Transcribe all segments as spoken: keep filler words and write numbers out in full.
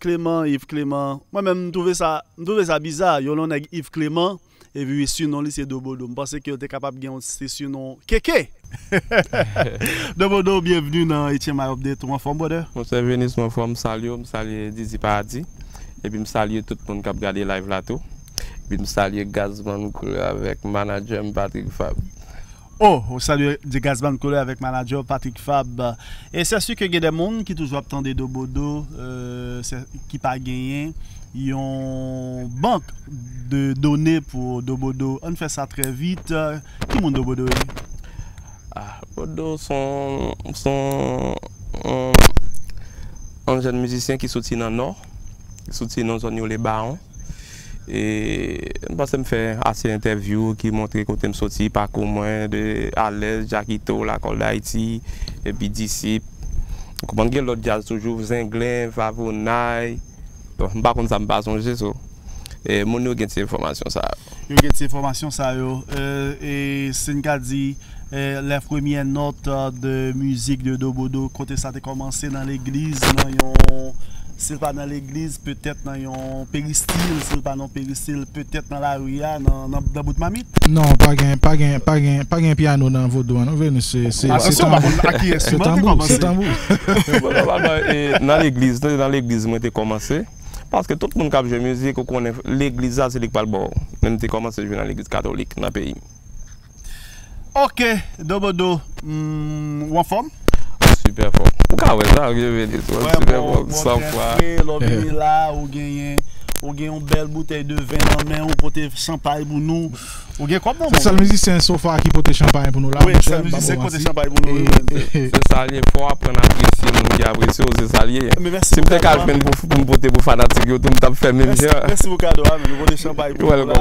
Clément, Yves Clément. Mwen menm, m twouve sa, m twouve sa biza. Yon lè yon nèg Yves Clément, epi surnom li se Dobodo. M panse ke yo te kapab gen yon se surnom Keke. Dobodo, byenvni nan H M I Update. Ou anfòm, brother? Monchè Venus, mwen anfòm, m salye w, m salye Dizzy Paradis. Epi m salye tout moun k ap gade live la tou. Epi m salye Gazman Couleur avèk manager m Patrick Fab. Oh, ou salye Gazman Couleur avèk manager Patrick Fab. E se si ke gen de moun ki toujou ap tande Dobodo, euh, se, ki pa genyen yon bank de done pou Dobodo. Ann fè sa trè vit. Ki moun Dobodo ye? Ah, Bodo se yon, se yon, yon, yon jèn mizisyen ki soti nan Nò, ki soti nan zòn yo Le Baron. E m panse m fè ase entèvyou ki montre kote m soti, pakou mwen, de Alèz, Jakito, Lakòl Dayiti, epi Disip. Ou konprann, gen lòt djaz toujou, Zenglen, Vavonay. Bon, m pa konn sa m pa sonje, so. E moun yo gen ti enfòmasyon sa yo. Yo gen ti enfòmasyon sa yo. E, e si n ka di, e, les premières notes, euh, de musique de Dobodo, kote sa te kòmanse nan legliz, nan yon, si l pa nan legliz, petèt nan yon peristil, si l pa nan peristil, petèt nan lari a, nan, nan, nan bout mamit. Non, pa gen, pa gen, pa gen, pa gen pyano nan vodou an, non, Venus, se, se, se tanbou. Atansyon, pa konn ak ki enstriman te kòmanse. Se tanbou, se tanbou. Bon, nòmalman, e, nan legliz, nan, nan legliz mwen te kòmanse. Paske tout moun k ap jwe mizik, ou konnen legliz la, se li k pral ba w. Men m te kòmanse jwe nan legliz katolik nan peyi m. Ok, Dobodo, mm, ou anfòm? Sipè fò. Ou ka wè sa, ok, Venus. Mwen sipè fò, san fwa. Lè w vini la, ou genyen, ou gen yon bèl boutèy de ven nan men w, ou pote chanpay pou nou. Ou gen kòb nan men w. Se sèl mizisyen so far ki pote chanpay pou nou la, monchè. Wi, sèl mizisyen ki pote chanpay pou nou, wi, men. Se sa l ye, fò w aprann apresye moun ki apresye w, se sa l ye. Si m te ka jwenn pou, pou m pote pou fanatik yo tou, m t ap fè menm jan. Mèsi pou kado a, men nou pote chanpay pou nou la.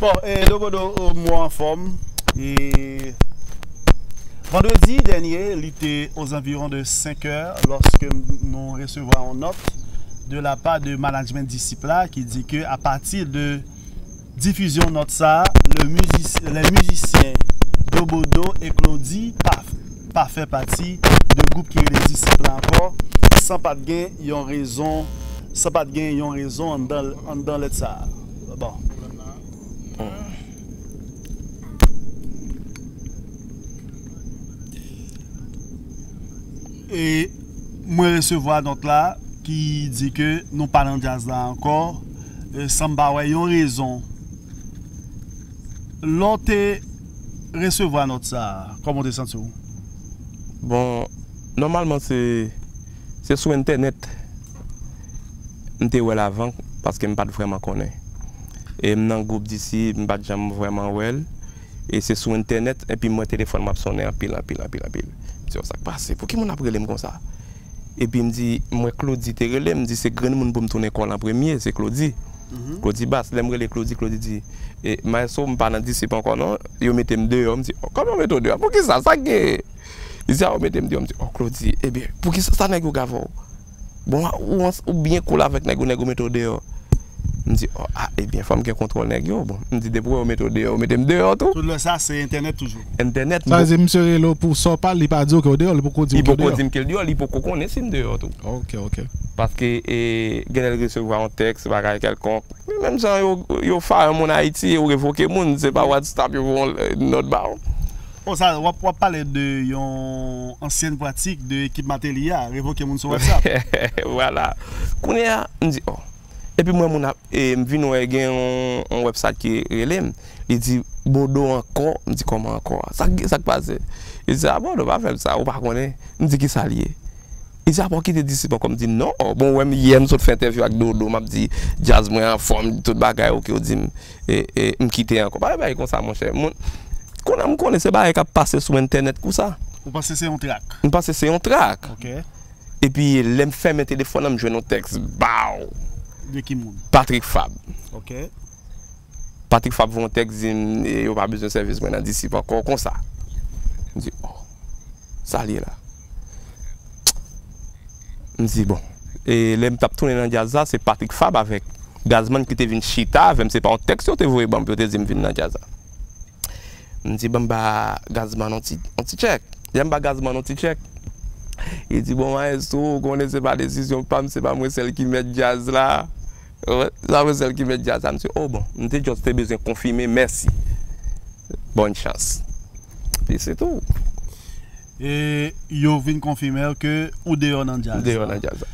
Bon, e, Dobodo, mwen anfòm. E, vandredi dènye, li te aux environs de cinq heures, lorsque nou resevwa yon nòt de la part de management Disip la ki di ke à partir de difizyon nòt sa a, le mizi-, les musiciens Dobodo e Claudy pa, pa fè pati de gwoup ki rele Disip la ankò, san pa t gen yon rezon, san pa t gen yon rezon anndan, anndan lèt sa a. Bon. E mwen resevwa nòt la ki di ke nou pa nan djaz la ankò, e san m pa wè yon rezon. Lè w te resevwa nòt sa a, kòman w te santi w? Bon, nòmalman se, se sou entènèt m te wè l avan, paske m pa t vrèman konnen. E m nan gwoup Disip, m pa t janm vrèman wè l. E se sou entènèt, epi m wè telefòn m ap sonnen anpil, anpil, anpil, anpil. M di, "Oh, sa k pase? Pou ki moun ap rele m konsa?" Epi m di, m wè Claudy te rele m, m di, "Se grenn moun pou m tounen kò l an premye, se Claudy." Claudy Bass, lè m rele Claudy, Claudy di, "E, maestro, m pa nan Disip ankò non, yo mete m deyò." M di, "Oh, kòman yo mete w deyò? Poukisa? Sa k genyen?" Li di, "A, yo mete m deyò." M di, "Oh, Claudy, ebyen, poukisa sa nèg yo ka fè w?" Bon, ou, ou byen cool avèk nèg ou, nèg ou mete w deyò. M di, "Oh, ah, ebyen, fò m gen kontwòl nèg yo." Bon, m di, "Depi w mete w deyò, ou mete m deyò tou." Tout lè sa, se entènèt toujou. Entènèt. Sa vle di, misye rele w pou sa w pale, li pa di w ke w deyò, li poko di w ke w deyò. Li poko di m ke l deyò, li poko konnen si m deyò tou. Ok, ok. Paske, e, genlè l resevwa yon tèks, bagay kèlkonk. Menm jan yo, yo fire moun Ayiti, yo revoke moun, se pa WhatsApp, yo voye yon, e, nòt ba w. Oh, sa, w ap, w ap pale de yon ansyèn pratik de ekip Martelly a, revoke moun sou WhatsApp. Vwala. Kounye a, m di, oh. Epi m wè moun ap, e, m vin wè gen yon, yon website ki rele m. Li di, "Bodo ankò?" M di, "Kòman ankò a? Sa k, sa k pase?" Li di, "A, Bodo, pa fè m sa, ou pa konnen." M di, "Kisa l ye?" Li di, "A, bon, kite Disip ankò." M di, "Non." Bon, ou wè m yè, m sot fè entèvyou ak Dodo, m ap di, "Djaz mwen anfòm, tout bagay, oke." Ou di m, e, e, m kite ankò. Pa bay bagay konsa, monchè. Moun, konnen, m konnen se bagay k ap pase sou entènèt konsa. Ou panse se yon trak? M panse se yon trak. Ok. Epi, lè m fèmen telefòn nan, m jwenn yon tèks, baw! De ki moun? Patrick Fab. Ok. Patrick Fab voye yon tèks, di m, e, yo pa bezwen sèvis mwen nan Disip ankò, konsa. M di, oh. Sa l ye la? M di, bon. E lè m t ap tounen nan djaz la, se Patrick Fab avèk Gazman ki te vin chita avè m. Se pa yon tèks yo te voye ban m pou yo te di m vin nan djaz la. M di, "Ban m ba Gazman yon ti, yon ti tchèk." Lè m ba Gazman yon ti tchèk, Li di, "Bon, maestro, ou konnen se pa desizyon pa m, se pa mwen sèl ki mèt djaz la." Ou wè, se pa mwen sèl ki mèt djaz la. M di, "Oh, bon, m te just te bezwen konfime, mèsi. Bòn chans." Epi se tou. E yo vin konfime ke ou deyò nan djaz. Deyò nan djaz la.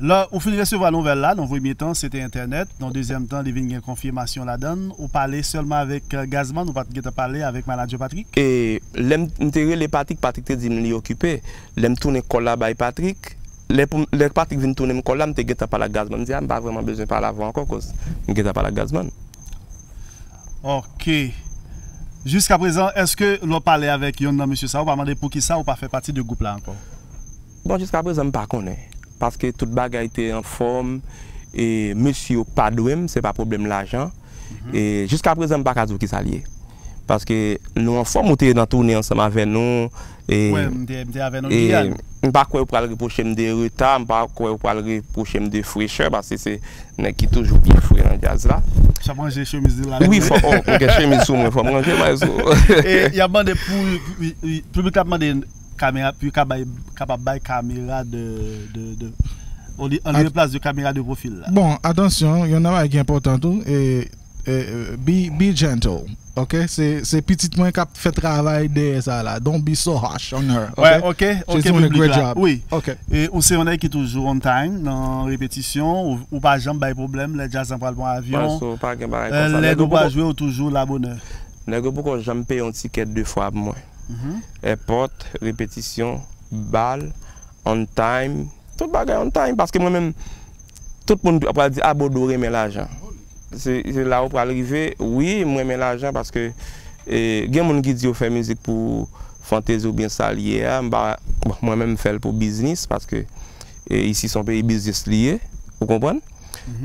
Lè ou fin resevwa nouvèl la, nan premye tan, se te entènèt. Nan dezyèm tan, li vin gen konfimasyon ladan l. Ou pale sèlman avèk, euh, Gazman, ou pa t gentan pale avèk manadjè Patrick? E lè m m te rele Patrick, Patrick te di m li okipe. Lè m tounen kòl la bay Patrick, lè, pou, lè Patrick vin tounen m kòl la, m te gentan pale ak Gazman. M di, "A, m pa vrèman bezwen pale avè w ankò, koz m gentan pale ak Gazman." Ok. Jiska prezan, èske lè w pale avèk yonn nan mesye sa, ou pa mande poukisa ou pa fè pati de gwoup la ankò? Bon, jiska prezan, m pa konnen. Paske tout bagay te anfòm, e mesye yo pa dwe m, se pa pwoblèm lajan. E jiska prezan, m pa ka di w kisa l ye. Paske nou anfòm, ou te nan toune ansanm avè nou. E, Wè, m te, m te avè nou e Giyàn. M pa kwè yo pral repwoche m de reta, m pa kwè yo pral repwoche m de frechè, paske se nèg ki toujou byen fre nan djaz la. Sa manje chemiz li la. Wi, fò, oh, m gen chemiz sou mwen, fò m ranje, maestro. E y ap mande pou, pou, pou, piblik la ap mande kamera, pou yo ka bay, kapab bay kamera de, de, de, an li, an li, an plas de kamera de pwofil la. Bon, atansyon, yon nan bagay ki enpòtan tou, e, e, be, be gentle, ok? Se, se pitit mwen k ap fè travay dèyè sa la. Don't be so harsh on her, ok? Wè, ok, ok, She's doing a piblik great la. Job. Wi. Ok. E ou se yon nèg ki toujou on time nan repetisyon, ou, ou pa janm bay pwoblèm, lè djaz lan pral pran avyon. Maestro, pa gen bagay Euh, konsa. lè Nèg nou yo pral poko, jwe, ou toujou la bonè. Nèg yo poko janm peye yon tikè de fwa pou mwen. Mhm. Èpòt, repetisyon, bal, on time, tout bagay on time. Paske mwen menm, tout moun pral di, "A, Bodo renmen lajan." Se, se la ou pral rive. Wi, m renmen lajan paske, e, gen moun ki di yo fè mizik pou fantezi oubyen sa l ye a. M pa, bon, mwen menm m fè l pou biznis paske, e, isi se yon peyi biznis li ye. Ou konprann?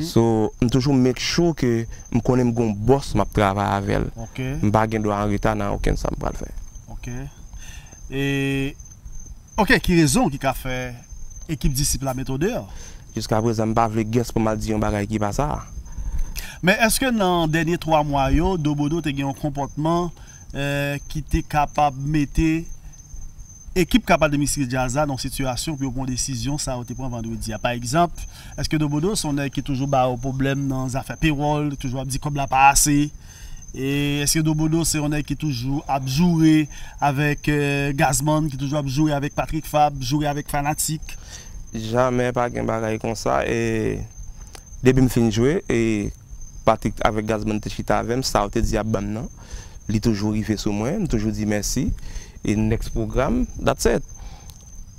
So, m toujou make sure ke m konnen m gon bòs m ap travay avè l. Ok. M pa gen dwa an reta nan okenn sa m pral fè. Ok. E, ok, ki rezon ki ka fè ekip Disip la met ou deyò? Jiska prezan, m pa vle guess pou m al di yon bagay ki pa sa. Men èske nan dènye twa mwa yo, Dobodo te gen yon konpòtman, eh, ki te kapab mete ekip Kapab Demistri Djaz la nan yon sitiyasyon pou yo pran desizyon sa yo te pran vandredi a? Pa egzanp, èske Dobodo se yon nèg ki toujou ba yo pwoblèm nan zafè pewòl, toujou ap di kòb la pa ase? E èske Dobodo se yon nèg ki toujou ap joure avèk, eh, Gazman, ki toujou ap joure avèk Patrick Fab, joure avèk fanatik? Jamè pa gen bagay konsa. E depi m fin jwe, e Patrick avèk Gazman te chita avè m, sa yo te di y ap ban m nan, li toujou rive sou mwen, m toujou di mèsi. E next program, that's it.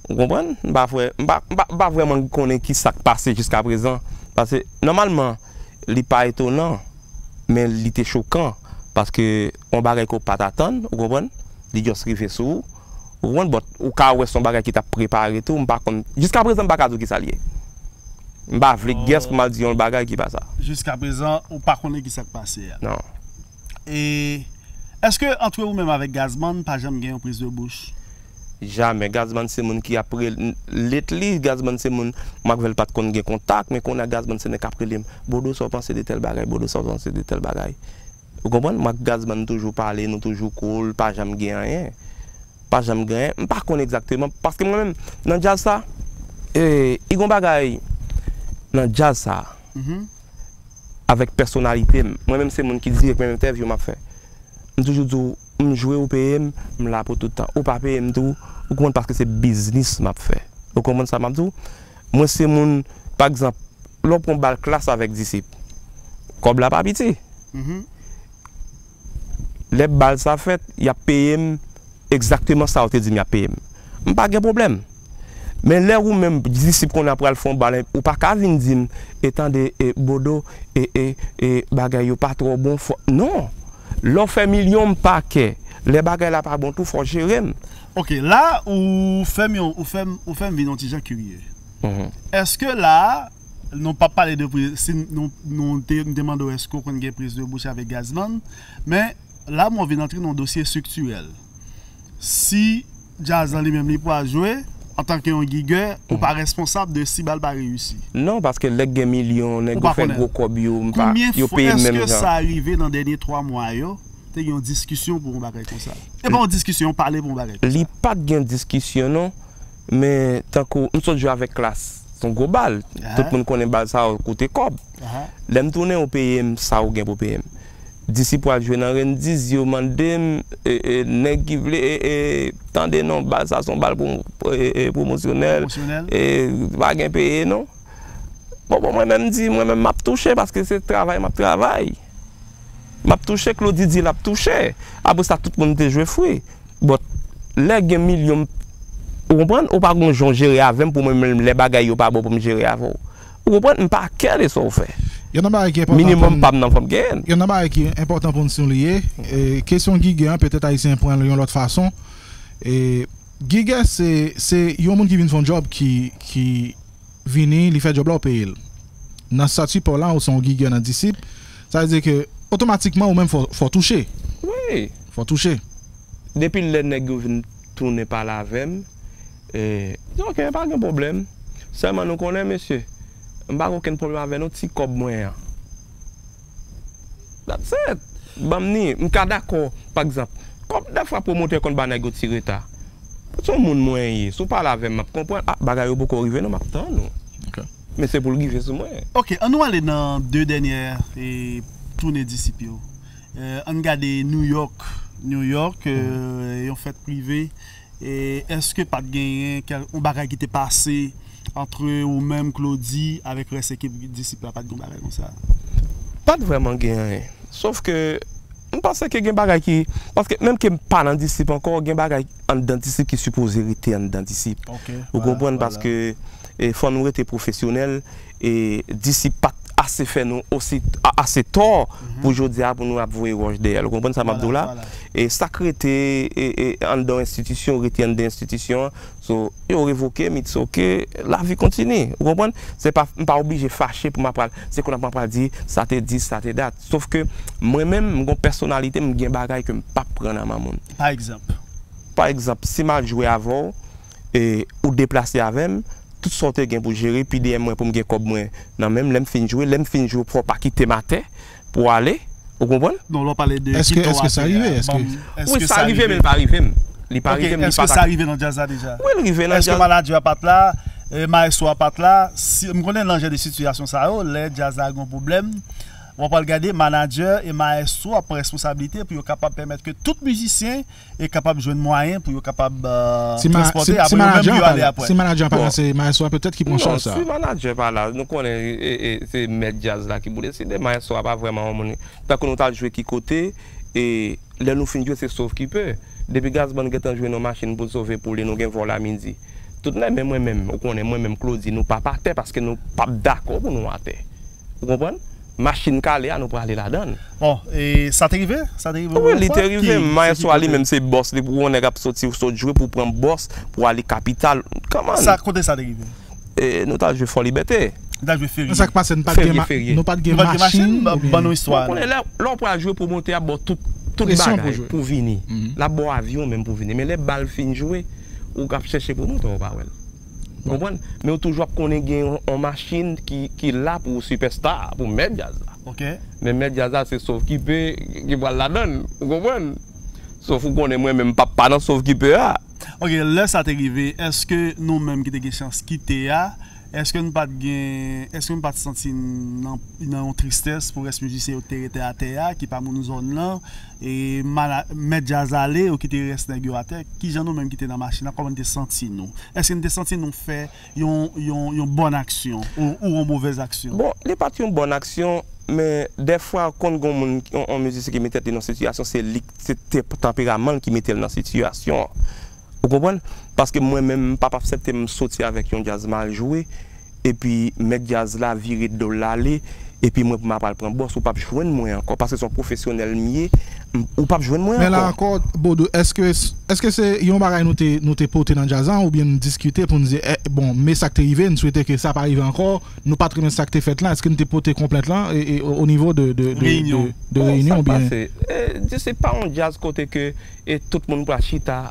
Ou konprann? M pa vrè-, m pa, m pa, m pa vrèman konnen ki sa k pase jiska prezan. Paske, nòmalman, li pa etonan, men li te chokan. Paske, yon bagay ke w pa t atann, ou konprann? Li just rive sou ou. Ou konprann? But, ou ka wè se yon bagay ki t ap prepare tou, m pa konn. Jiska prezan, m pa ka di w ki sa l ye. M pa vle guess pou m al di yon bagay ki pa sa. Jiska prezan, ou pa konnen ki sa k pase a. Non. E èske antre ou menm avèk Gazman pa janm gen yon priz de bouch? Jamè. Gazman se moun ki ap rele, lately, Gazman se moun, mwen avè l pa t konn gen kontak, men kounye a Gazman se nèg k ap rele m, "Bodo, sa w panse de tèl bagay? Bodo, sa w panse de tèl bagay?" Ou konprann? Mwen ak Gazman toujou pale, nou toujou cool, pa janm gen anyen. Pa janm gen anyen. M pa konn egzakteman, paske mwen menm, nan djaz sa, e, i gon bagay nan djaz sa, Mhm. Avèk pèsonalite m. Mwen menm se moun ki dirèk, menm entèvyou m ap fè. M toujou di w, m jwe, ou peye m, m la pou tout tan. Ou pa peye m tou, ou konprann, paske se biznis m ap fè. Ou konprann sa m ap di w? Mwen se moun, pa egzanp, lè w pran bal klas avèk Disip, kòb la pa piti. Mhm. Lè bal sa fèt, y ap peye m egzakteman sa yo te di m y ap peye m. M pa gen pwoblèm. Men lè ou menm, Disip, kounye a pral fè yon bal, ou pa ka vin di m, "E tande, e Bodo, e, e, e bagay yo pa twò bon, fò," non. Lè w fè milyon, m pa kè. Lè bagay la pa bon tou, fò w jere m. Ok, la ou fè m yon, ou fè m, ou fè m vin yon ti jan kirye. Mhm. Èske la, nou p ap pale de pri-, si nou, nou te, m te mande w èske w konn gen priz de bouch avèk Gazman, men la mwen vin antre nan yon dosye estriktirèl. Si djaz lan li menm li pral jwe, antanke yon gigè, ou pa responsab de si bal pa reyisi. Non, paske lè gen milyon, nèg Ou yo pa fè konnen. Gwo kòb yo, m pa, Konbyen yo fwa, peye m menm èske jan. Sa rive nan dènye twa mwa yo, te gen yon diskisyon pou yon bagay konsa? E pa yon diskisyon, yon pale pou yon bagay konsa. Li pa t gen diskisyon, non. Men tankou m sot jwe avèk Klass, se yon gwo bal. Tout moun konnen bal sa yo koute kòb. Lè m tounen, ou peye m sa ou gen pou peye m. Disip pral jwe nan Rendiz, yo mande m, e, e, nèg ki vle, e, e, tande non, bal sa se yon bal pwomo-, e, e, pwomosyonèl, e, pa gen peye non. Bon, bon, mwen menm m di, mwen menm m ap touche paske se travay m ap travay. M ap touche, Claudy di l ap touche. Apre sa, tout moun te jwe fri. But, lè gen milyon, ou konprann, ou pa gon jan w jere avè m pou mwen menm lè bagay yo pa bon pou m jere avè w. Ou konprann, m pa kè de sa w fè. Yon nan bagay ki enpòtan pou Minimòm n, pa m nan fò m genyen l. Yon nan bagay ki enpòtan pou n souliye, e, kesyon Gigè an, petèt Ayisyen pran l yon lòt fason. E, Gigè se, se yon moun ki vin fè yon djòb ki, ki vini, li fè djòb la, ou peye l. Nan stati pa w la, ou se yon Gigè nan Disip, sa vle di ke otomatikman ou menm fò, fò touche. Wi. Fò touche. Depi lè nèg yo vin tounen pale avè m, e, m di, "Ok, pa gen pwoblèm. Sèlman nou konnen, mesye, m pa gen okenn pwoblèm avè nou, ti kòb mwen an." That's it. Ban m ni, m ka dakò, pa egzanp, kòb dèfwa pwomotè konn ba nèg yo ti reta. Se yon moun mwen ye, si w pale avè m, m ap konprann, ah, bagay yo poko rive non, m ap tann ou. Men se pou l rive sou mwen. Ok, ann nou ale nan de dènyè, e, tounen Disip yo. E, ann gade New York. New York, e, yon fèt prive. E èske pa t genyen kèl-, yon bagay ki te pase antre ou menm, Claudy, avèk rès ekip Disip la? Pa t gen yon bagay konsa? Pa t vrèman gen anyen. Sof ke m panse ke gen bagay ki, paske menm ke m pa nan Disip ankò, gen bagay anndan Disip ki sipoze rete anndan Disip. Ou konprann? Paske, e, fò nou rete pwofesyonèl, e Disip pa t ase fè nou osi, a-, ase tò pou jodi a pou nou ap voye wòch dèyè l. Ou konprann sa m ap di w la? E sa k rete, e, e, anndan yon enstitisyon, rete anndan enstitisyon an. So, yo revoke m, it's ok, lavi kontinye. Ou konprann? Se pa, m pa oblije fache pou m ap pral, se kounye a m ap pral di, sa te dis, sa te dat. Sof ke mwen menm, m gon pèsonalite, m gen bagay ke m p ap pran nan men moun. Pa egzanp? Pa egzanp, si m al jwe avè w, e ou deplase avè m, tout sa w te gen pou jere, pi dèyè mwen pou m gen kòb mwen nan men m, lè m fin jwe, lè m fin jwe, fò w pa kite m atè pou w ale, ou konprann? Non, lè w pale de kite w atè a, ban m, èske sa rive? Wi, sa rive, men li pa rive m. Li pa rive m, li pa ta. Èske sa rive nan djaz la deja? Wi, l rive nan djaz. Èske manadjè a pa t la, e, mayestwo a pa t la? Si, m konnen nan jan de sitiyasyon sa yo, lè djaz la gen yon pwoblèm, w ap al gade manadjè e mayestwo ap pran responsablite pou yo kapab pèmèt ke tout mizisyen e kapab jwenn mwayen pou yo kapab, e, transpòte, apre yo menm pou yo ale apre. Si manadjè an pa la, se mayestwo a petèt ki pran chaj sa. Non, si manadjè pa la, nou konnen, e, e, se mèt djaz la ki pou deside, mayestwo a pa vrèman yon moun. Tankou nou t al jwe ki kote, e lè nou fin jwe, se sov ki pe. Depi Gazman gentan jwenn yon machin pou l sove pou li, nou gen vòl a midi. Tout nèg, men mwen menm, ou konnen, mwen menm, Claudy, nou p ap atè paske nou p ap dakò pou nou atè. Ou konprann? Machin k ale a, nou prale ladan l. Bon, e sa te rive? Sa te rive yon premye fwa? Wi, li te rive. Mayestwo a li menm se bòs li, pou yon nèg ap soti, sot jwe pou pran bòs pou ale kapital. Kòman? Sa, kote sa te rive? E, nou t al jwe Fò Libète. Nou t al jwe Ferye. Sa k pase, nou pa t gen ma-, nou pa t gen machin, ban nou istwa. Ou konnen lè, lè w pral jwe, pwomotè a ba w tout, tout bagay pou vini. L ap ba w avyon menm pou vini. Men lè bal fin jwe, ou ap chèche pwomotè a, ou pa wè l. Ou konprann? Men ou toujou ap konnen gen yon, yon machin ki, ki la pou sipèsta, pou mèt djaz la. Men mèt djaz la, se sov ki pe, ki pral ladan l. Ou konprann? Sof ou konnen mwen menm, m p ap pa nan sov ki pe a. Ok, lè sa te rive, èske nou menm ki te gen chans kite a, èske n pa t gen, èske n pa t santi n nan, nan yon tristès pou rès mizisyen yo ki te rete atè a, ki pa moun zòn nan, e mana-, mèt djaz ale, yo kite rès nèg yo atè? Kijan nou menm ki te nan machin nan, kòman n te santi nou? Èske n te santi nou fè yon, yon, yon bòn aksyon ou, ou yon movèz aksyon? Bon, li pa t yon bòn aksyon, men dèfwa, konn gon moun, yon, yon mizisyen ki met tèt li nan sitiyasyon, se li, se te-, tanperaman l ki mete l nan sitiyasyon an. Ou konprann? Paske mwen menm, m p ap aksepte m soti avèk yon djaz m al jwe, epi mèt djaz la vire do l ale, epi mwen pou m ap al pran bòs, ou p ap jwenn mwen ankò, paske se yon pwofesyonèl m ye, m, ou p ap jwenn mwen ankò. Men la ankò, Bodo, èske, èske se yon bagay nou te, nou te pote nan djaz la, oubyen n diskite pou n di, eh, bon, men sa k te rive, n swete ke sa pa rive ankò, nou pa t renmen sa k te fèt la, èske n te pote konplent lan, e, e, o, o nivo de, de, de, de, de reyinyon, oubyen? Bon, sa k pase, eh, di se pa yon djaz kote ke e tout moun pral chita,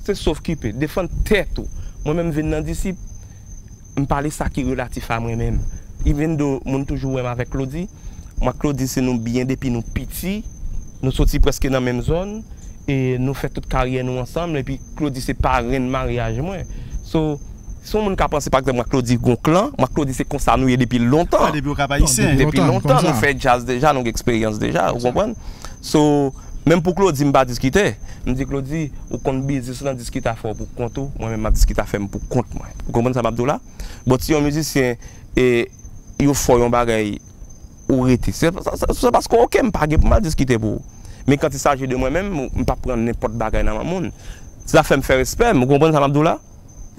se sov ki pe. Defann tèt ou. Mwen menm m vin nan Disip, m pale sa ki relatif a mwen menm. Even though moun toujou wè m avèk Claudy, mwen ak Claudy se nou byen depi nou piti, nou soti prèske nan menm zòn, e nou fè tout karyè nou ansanm, epi Claudy se parenn maryaj mwen. So, si yon moun ka panse, pa egzanp, mwen ak Claudy gon klan, mwen ak Claudy se konsa nou ye depi lontan. Ah, depi Okap Ayisyen. Depi lontan, nou fè djaz deja, nou gen eksperyans deja, ou konprann? So, menm pou Claudy, m pa diskitè. M di, Claudy, ou konn biznis ou nan diskitè afè w pou kont ou, mwen menm m ap diskitè afè m pou kont mwen. Ou konprann sa m ap di w la? But si yon mizisyen, e, yo fò yon bagay, ou rete. Se, se, se, se paske, oke, m pa gen pou m al diskite pou ou. Men quand il s'agit de mwen menm, m p ap pran nenpòt bagay nan men moun. Zafè m fè respè m, ou konprann sa m ap di w la?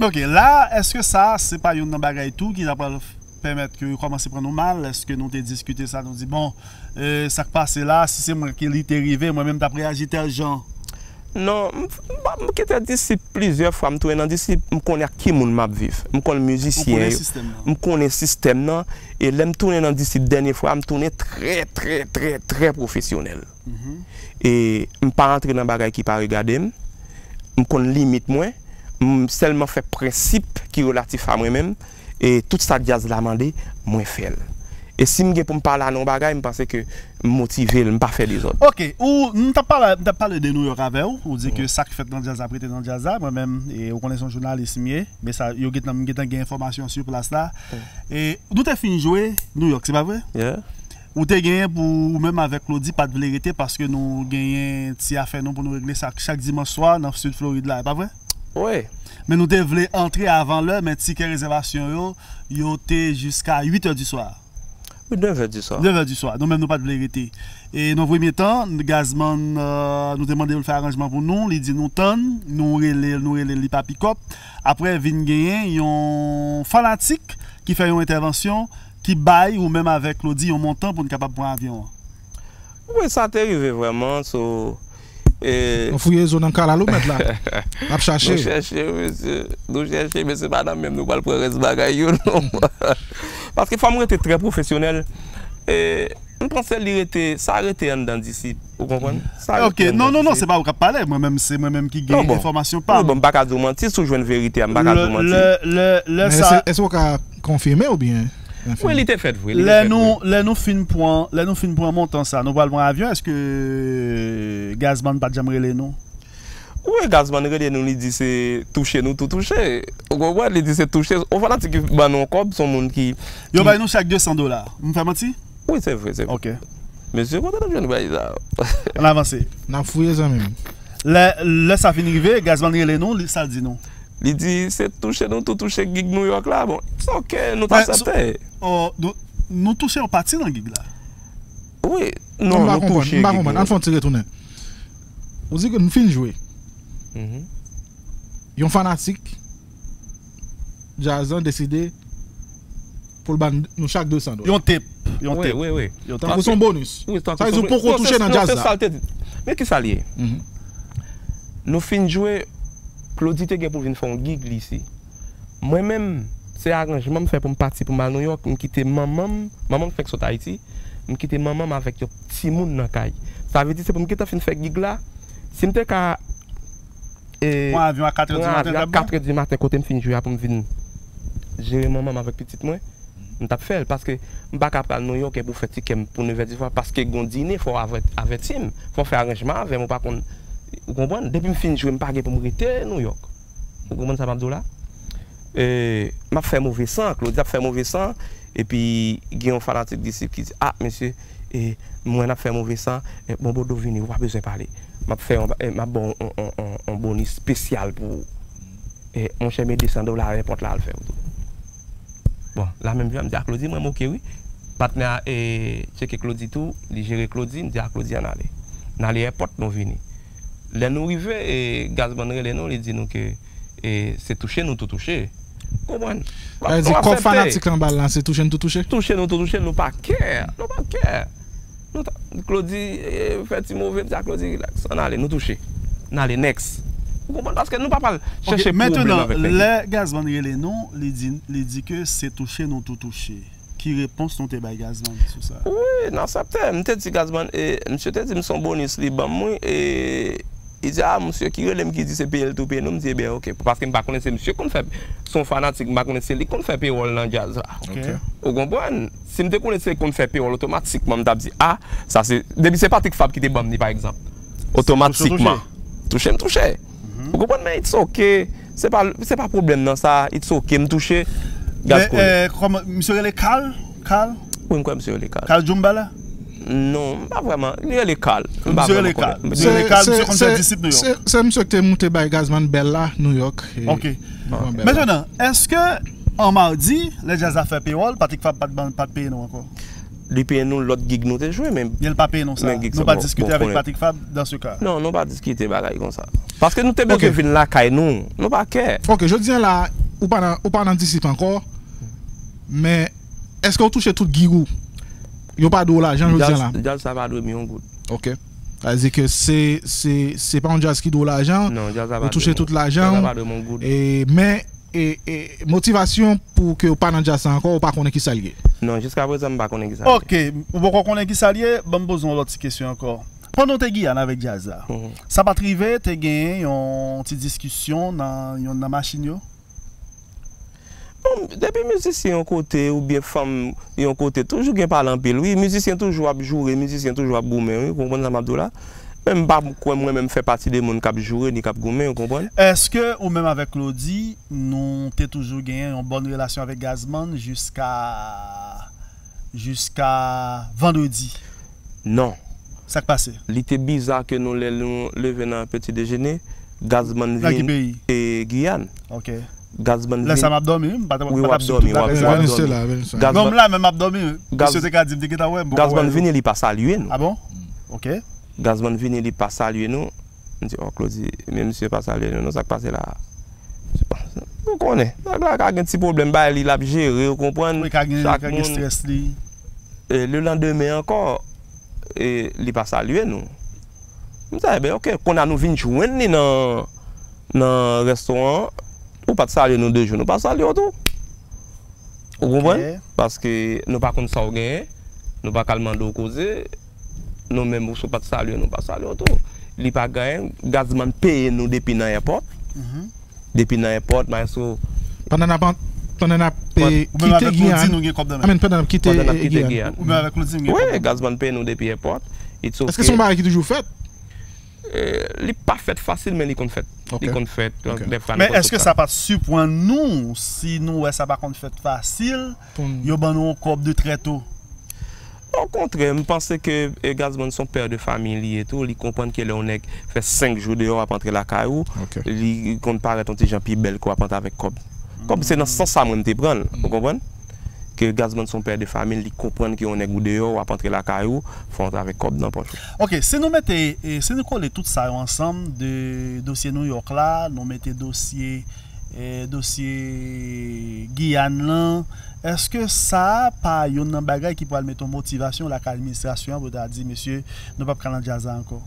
Ok, la, èske sa, se pa youn nan bagay tou ki ta pral pèmèt ke yo kòmanse pran nou mal? Èske nou te diskite sa, nou di, bon, e, sa k pase la, si se mwen ki li te rive, mwen menm m t ap reyaji tèl jan? Non, m, m, m kite Disip plizyè fwa, m tounen nan Disip, m konnen ak ki moun m ap viv. M konn mizisyen yo. M konnen sistèm nan, e lè m tounen nan Disip dènye fwa, m tounen trè, trè, trè, trè pwofesyonèl. E m pa rantre nan bagay ki pa regade m. M konn limit mwen. M sèlman fè prensip ki relatif a mwen menm. E tout sa djaz la mande, mwen fè l. E si m gen pou m pale a nan yon bagay, m panse ke m motive l, m pa fè dezòd. Ok, ou, m t ap pale, m t ap pale de Nouyòk avè w, ou di ke sa k fèt nan djaz la ap rete nan djaz la, mwen menm, e ou konnen se yon jounalis m ye, men sa, yo gentan, m gentan gen enfòmasyon sou plas la. E nou te fin jwe Nouyòk, se pa vre? Ou te genyen pou ou menm avèk Claudy pa t vle rete paske nou genyen ti afè nou pou nou regle sa chak dimanch swa nan Sid Florid la, e pa vre? Wi. Men nou te vle antre avan lè, men tikè rezèvasyon yo, yo te jiska uit è di swa. Wi, nèf è di swa. Nèf è di swa. Nou menm nou pa t vle rete. E nan premye tan, Gazman, e, nou te mande l fè aranjman pou nou, li di nou tann, nou rele l, nou rele l, li pa pikòp. Apre vin genyen yon fanatik ki fè yon entèvansyon ki bay ou menm avèk Claudy yon montan pou n kapab pran avyon an. Wi, sa te rive vrèman, so, e, nou fouye zo nan kalalou mèt la. N ap chache. Nou chèche, mesye. Nou chèche, mesye, pa nan menm nou pral pran rès bagay yo, non. Paske fò m rete trè pwofesyonèl. E, m panse li rete, sa rete anndan Disip, ou konprann? Sa rete anndan Disip. Ok, non, non, non, se pa ou k ap pale, mwen menm, se mwen menm ki gen enfòmasyon pa m. Wi, bon, m pa ka di w manti, si w jwenn verite a, m pa ka di w manti. Lè, lè, lè sa. Men èske, èske w ka konfime oubyen? Wi, li te fèt vre, li te fèt vre. Lè nou, lè nou fin pran, lè nou fin pran montan sa, nou pral pran avyon, èske Gazman pa t janm rele nou? Wi, Gazman rele nou, li di se touche nou tou touche. Ou konprann? Li di se touche. Yon fanatik ki ban nou yon kòb, se yon moun ki, yo bay nou chak de san dola. M fè manti? Wi, se vre, se vre. Ok. Mesye, kote n ap jwenn bagay sa yo? Ann avanse. N ap fouye, zanmi m. Lè, lè sa fin rive, Gazman rele nou, li, sa l di nou? Li di, se touche nou tou touche gig Nouyòk la. Bon, it's ok, nou t aksepte. Oh, nou, nou touche yon pati nan gig la. Wi, non, nou touche gig nou. M pa konprann, m pa konprann. Ann fè yon ti retounen. Ou di ke nou fin jwe. Yon fanatik djaz lan deside pou l ban nou chak de san dola. Yon tep, yon tep. Wi, wi, wi. Tankou se yon bonis. Wi, tankou se yon bonis. Sa vle di w poko touche nan djaz la. Non, se sa l te di. Men kisa l ye? Nou fin jwe, Claudy te gen pou vin fè yon gig li isi. Mwen menm, se aranjman m fè pou m pati pou m al Nouyòk, m kite manman m, manman m fèk sot Ayiti, m kite manman m avèk yon timoun nan kay. Sa vle di se pou m gentan fin fè gig la, si m te ka, e, pran avyon a kat è di maten, pran avyon a kat è di maten kote m fin jwe a pou m vin jere manman m avèk pitit mwen, m t ap fè l, paske m pa ka pral Nouyòk epi w fè tikè m pou nèf è di swa, paske gon dine, fò w avè-, avèti m, fò w fè aranjman avè m, ou pa konn, ou konprann, depi m fin jwe, m pa gen pou m rete Nouyòk. Ou konprann sa m ap di w la? E, m ap fè move san, Claudy ap fè move san, epi gen yon fanatik Disip ki di, a, mesye, e, m wè n ap fè move san, e, bon, Bodo vini, ou pa bezwen pale. M ap fè yon, e, m ap ba w yon, yon, yon, yon bonis espesyal pou ou. E, monchè, men de san dola a èpòt la al fè w tou. Bon, la menm jan, m di a Claudy, mwen, m ok, wi. Patnè a, e, tcheke Claudy tou, li jere Claudy, m di a Claudy, ann ale. N ale èpòt, nou vini. Lè nou rive, e, Gazman rele nou, li di nou ke, e, se touche nou tou touche. Konprann? Sa vle di kòb fanatik lan ba l lan, se touche n tou touche? Touche nou tou touche, nou pa kè, nou pa kè. Nou ta, Claudy, e, fè ti move, m di a Claudy, relax, ann ale, nou touche. N ale, next. Ou konprann? Paske nou pa pral chèche pwoblèm avèk nèg yo. Ok, mentnan, lè Gazman rele nou, li di, li di ke se touche nou tou touche. Ki repons nou te bay Gazman sou sa? Wi, n aksepte. M te di Gazman, e, misye te di m se yon bonis li ban m, wi, e li di, a, misye ki rele m ki di se peye l tou peye nou. M di, ebyen, ok, paske m pa konnen se misye k konn fè, se yon fanatik, m pa konnen se li k konn fè pewòl nan djaz la. Ok. Ou konprann? Si m te konnen se li k konn fè pewòl, otomatikman, m t ap di, a, sa se, depi se Patrick Fabre ki te ban m li, pa egzanp, otomatikman, touche m touche. Ou konprann? Men it's ok. Se pa, se pa pwoblèm nan sa, it's ok, m touche, gaz koule. Men, kòman, misye rele Carl? Carl? Wi, m kwè misye rele Carl. Carl Djoumbala? Non, m pa vrèman. Li rele Carl. M pa vrèman konnen. Misye rele Carl. Misye rele Carl, misye konn fè disip New York. Se misye ki te moute bay Gazman bèl la, New York. Ok. Mentnan, èske an madi, lè djaz la fè pewòl, Patrick Fab pa t ban, pa t peye nou ankò? Li peye nou lòt gig nou te jwe, men... Men l pa peye nou sa. Nou pa diskite avèk Patrick Fab dans ce cas? Non, nou pa diskite bagay konsa. Paske nou te bezwen vin lakay nou. Nou pa kè. Ok, jodi a la, ou pa nan, ou pa nan disip ankò, men èske ou touche tout gig ou? Yo pa dwe w lajan jodi a la? Djaz sa pa dwe m yon goud. Ok. Sa vle di ke se, se, se pa yon djaz ki dwe w lajan. Non, djaz sa pa dwe m yon goud. Ou touche tout lajan. Djaz sa pa dwe m yon goud. E, men, e, e, motivasyon pou ke w pa nan djaz sa ankò, ou pa konnen kisa l ye? Non, jiska prezan, m pa konnen kisa l ye. Ok, ou poko konnen kisa l ye, ban m poze yon lòt ti kesyon ankò. Pandan w te Giyàn avèk djaz la, sa pa t rive te genyen yon ti diskisyon nan yonn nan machin yo? Bon, depi mizisyen yon kote oubyen fanm yon kote, toujou gen pale anpil, wi. Mizisyen toujou ap joure, mizisyen toujou ap goumen, wi. Ou konprann sa m ap di w la? Men m pa kwè mwen menm fè pati de moun k ap joure ni k ap goumen, ou konprann? Èske ou menm avèk Claudy, nou te toujou genyen yon bòn relasyon avèk Gazman jiska, jiska vandredi? Non. Sa k pase? Li te biza ke nou, lè nou leve nan peti dejene, Gazman vin, e, Giyàn. Ok. Gazman vin. Lè sa m ap dòmi, wi, m pa t, wi, w ap dòmi, w ap dòmi. Gazman, non, m la, men m ap dòmi, wi. Misye te ka di m te gentan wè m, poko wè. Gazman vini, li pa salye nou. Ah bon? Ok. Gazman vini, li pa salye nou. M di, "Oh, Claudy, men misye pa salye nou, non, sa k pase la a?" Ou konnen, nèg la ka gen ti pwoblèm, bay li, l ap jere, ou konprann? Wi, ka gen, ka gen estrès li. E, le landemen ankò, e, li pa salye nou. M di, "Enben, ok, kounye a nou vin jwenn li nan, nan restoran an, ou pa t salye nou de jou, nou pa salye w tou." Ou konprann? Ok. Paske nou pa konn sa w genyen, nou pa ka al mande w koze, nou menm, si w pa t salye nou, pa salye w tou. Li pa gen anyen, Gazman peye nou depi nan èpòt. Mhm. Depi nan èpòt, maestro. Pandan n ap, pandan n ap, e, kite Giyàn. I mean, pandan n ap kite, e, Giyàn. Ou menm avèk Claudy, nou gen kòb nan men. Wi, Gazman peye nou depi èpòt. It's ok. Èske se yon bagay ki toujou fèt? E, li pa fèt fasil, men li konn fèt. Ok. Li konn fèt, dèfwa li konn fèt. Men èske sa pa t siprann nou, si nou wè sa pa konn fèt fasil, yo ban nou yon kòb de trè to? Okontrè, m panse ke, e, Gazman se yon pè de fanmi li ye tou, li konprann ke lè yon nèg fè senk jou deyò, w ap antre lakay ou, li konn parèt yon ti jan pi bèl ke w ap antre avèk kòb. Kòb, se nan sans sa mwen m te pran l, ou konprann? Ke Gazman se yon pè de fanmi, li konprann ke yon nèg ou deyò, w ap antre lakay ou, fò w antre avèk kòb nan pòch ou. Ok, si nou mete, e, si nou kole tout sa yo ansanm, de dosye New York la, nou mete dosye, e, dosye Giyàn lan, èske sa a pa youn nan bagay ki pral mete yon motivasyon lakay administrasyon an pou ta di, "Mesye, nou p ap ka nan djaz la ankò"?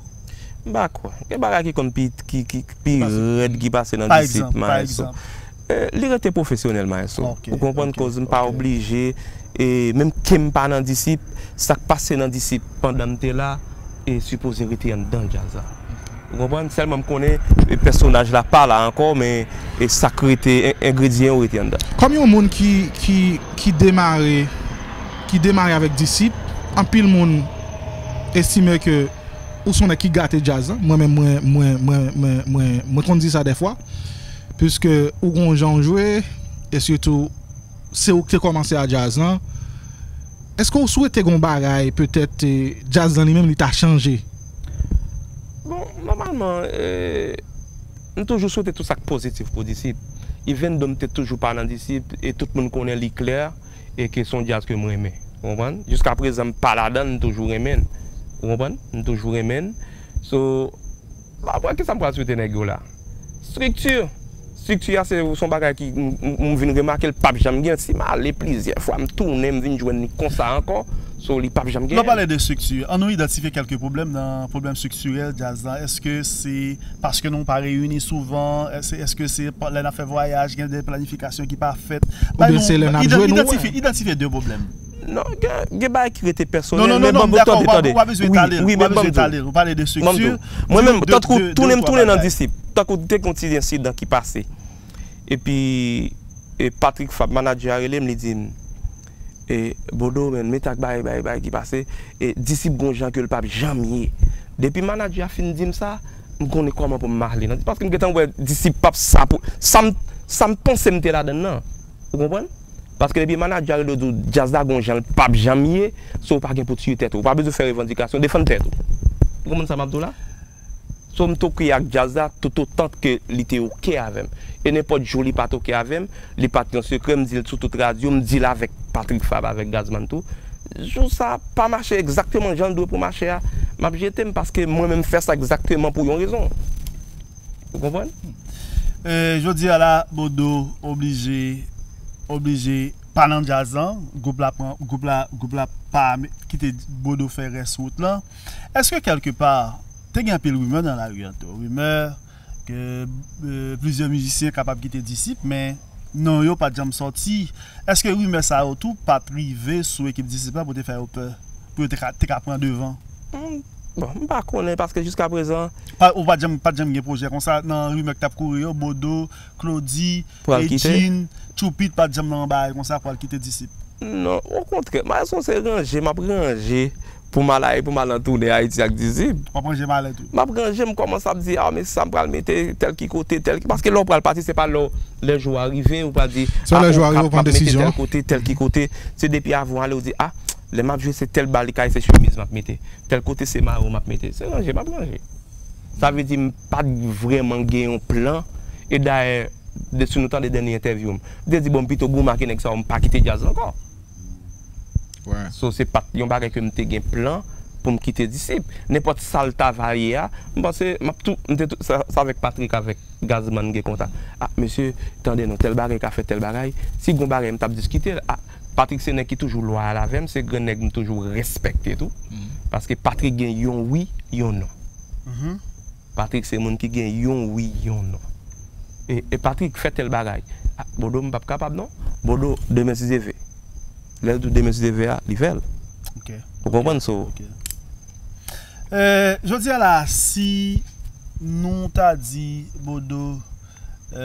M pa kwè. Gen bagay ki konn pi, ki, ki pi rèd ki pase nan disip, maestro. E, li rete pwofesyonèl, maestro. Ou konprann, koz m pa oblije, e menm ke m pa nan disip, sa k pase nan disip pandan m te la, e sipoze rete anndan djaz la. Ou konprann? Sèlman m konnen, e, pèsonaj la pa la ankò, men, e, sa k rete, en-, engredyan yo rete anndan. Kòm yon moun ki, ki, ki demare, ki demare avèk disip, anpil moun estime ke ou se yon nèg ki gate djaz lan. Mwen menm, mwen, mwen, mwen, mwen, mwen, mwen konn di sa dèfwa. Piske ou gon jan w jwe, e sitou, se ou ki te kòmanse a djaz lan. Èske ou swete gon bagay, petèt, e, djaz lan li menm, li ta chanje? Bon, nòmalman, e, m toujou swete tout sa k pozitif pou disip. Even though m te toujou pa nan disip, e tout moun konnen li klè, e ke se yon djaz ke m renmen. Ou konprann? Jiska prezan, m pa ladan l, m toujou renmen l. Ou konprann? M toujou renmen l. So, m ap wè kisa m pral swete nèg yo la. Estrikti. Estrikti a se, se yon bagay ki m, m, m vin remake l p ap janm gen. Si m ale plizyè fwa, m tounen, m vin jwenn li konsa ankò. So, li p ap janm gen. Lè w pale de estrikti, an nou idantifye kèlke pwoblèm nan pwoblèm estriktirèl djaz la. Èske se paske nou pa reyini souvan? Èske, èske se pa, lè n ap fè vwayaj, gen de planifikasyon ki pa fèt? Oubyen se lè n ap jwe nou wè? Idantifye, idantifye de pwoblèm. Non, gen, gen bagay ki rete pèsonèl, non, non, men non, ban m, tande, tande. Ou pa bezwen etale l, ou pa bezwen etale l. Ou pale de estrikti. Mwen menm, tankou tounen m tounen nan disip, tankou te gen yon ti ensidan ki pase. Epi, e, Patrick Fab, manadjè a, rele m, li di m, e, Bodo, men, met ak bagay, bagay, bagay ki pase, e, disip gon jan ke l p ap janm ye. Depi manadjè a fin di m sa, m konnen kòman pou m ale nan, paske m gentan wè Disip p ap sa pou, sa m, sa m panse m te ladan l nan. Ou konprann? Paske depi manadjè a rele w di w djaz la gon jan l p ap janm ye, so w pa gen pou tiye tèt ou. Ou pa bezwen fè revandikasyon, defann tèt ou. Ou konprann sa m ap di w la? So m t oke ak djaz la toutotan ke li te oke avè m. E nenpòt jou li pa t oke avè m, li pa t yon sekrè, m di l sou tout radyo, m di l avèk Patrick Fabre, avèk Gazman tou. Jou sa pa mache egzakteman jan l dwe pou mache a, m ap jete m paske mwen menm m fè sa egzakteman pou yon rezon. Ou konprann? E, jodi a la, Bodo oblije, oblije pa nan djaz lan, gwoup la pran, gwoup la, gwoup la pa me- kite Bodo fè rès wout lan. Èske kèlkepa, te gen anpil rimè nan lari an tou? Rimè ke e, plizyè mizisyen kapab kite Disip, men non yo pa t janm sòti. Èske rimè sa yo tou pa t rive sou ekip Disip la pou te fè yo pè, pou yo te ka, te ka pran devan? Hmm, bon, m pa konnen paske jiskaprezan. Pa, ou pa t janm, pa t janm gen pwojè konsa nan rimè k t ap kouri yo, Bodo, Claudy, Pral kite? Edjin, Tchoupit pa t janm nan yon bagay konsa pral kite Disip? Non, okontrè, maestro se ranje, m ap ranje pou m al, pou m al an tounen Ayiti ak Disip. W ap ranje malèt ou? M ap ranje, m kòmanse ap di, ah, men sa m pral mete, tèl ki kote, tèl ki, paske lè w pral pati, se pa lè w, lè jou a rive, ou pral di, Se lè jou a rive, ou pran desizyon. Tèl kote, tèl ki kote. Se depi avan ale, ou di, ah, lè m ap jwe, se tèl bal li ka ye, se chemiz m ap mete. Tèl kote, se mayo m ap mete. Se ranje, m ap ranje. Sa vle di, m pa t vrèman gen yon plan. E dayè, de, si nou tande dènye entèvyou m, m te di, bon, m pito goumen ak nèg sa yo, m pa kite djaz la ankò. So, se pa t yon bagay ke m te gen plan pou m kite Disip. Nenpòt sa l ta va ye a, m panse, m ap tou, m te tou, sa, sa avèk Patrick, avèk Gazman gen kontak. Ah, mesye, tande non, tèl bagay ka fèt tèl bagay. Si gon bagay, m t ap diskite l. Ah, Patrick se nèg ki toujou lwayal avè m, se grenn nèg m toujou respekte tou. Paske Patrick gen yon wi, yon non. Patrick se moun ki gen yon wi, yon non. E, e Patrick fè tèl bagay. Ah, Bodo, m p ap kapab non. Bodo, demen si Dye vle. Lè l di w demen si Dye vle a, li fè l. Ok. Ou konprann so? Ok. E, jodi a la, si nou ta di, Bodo, e,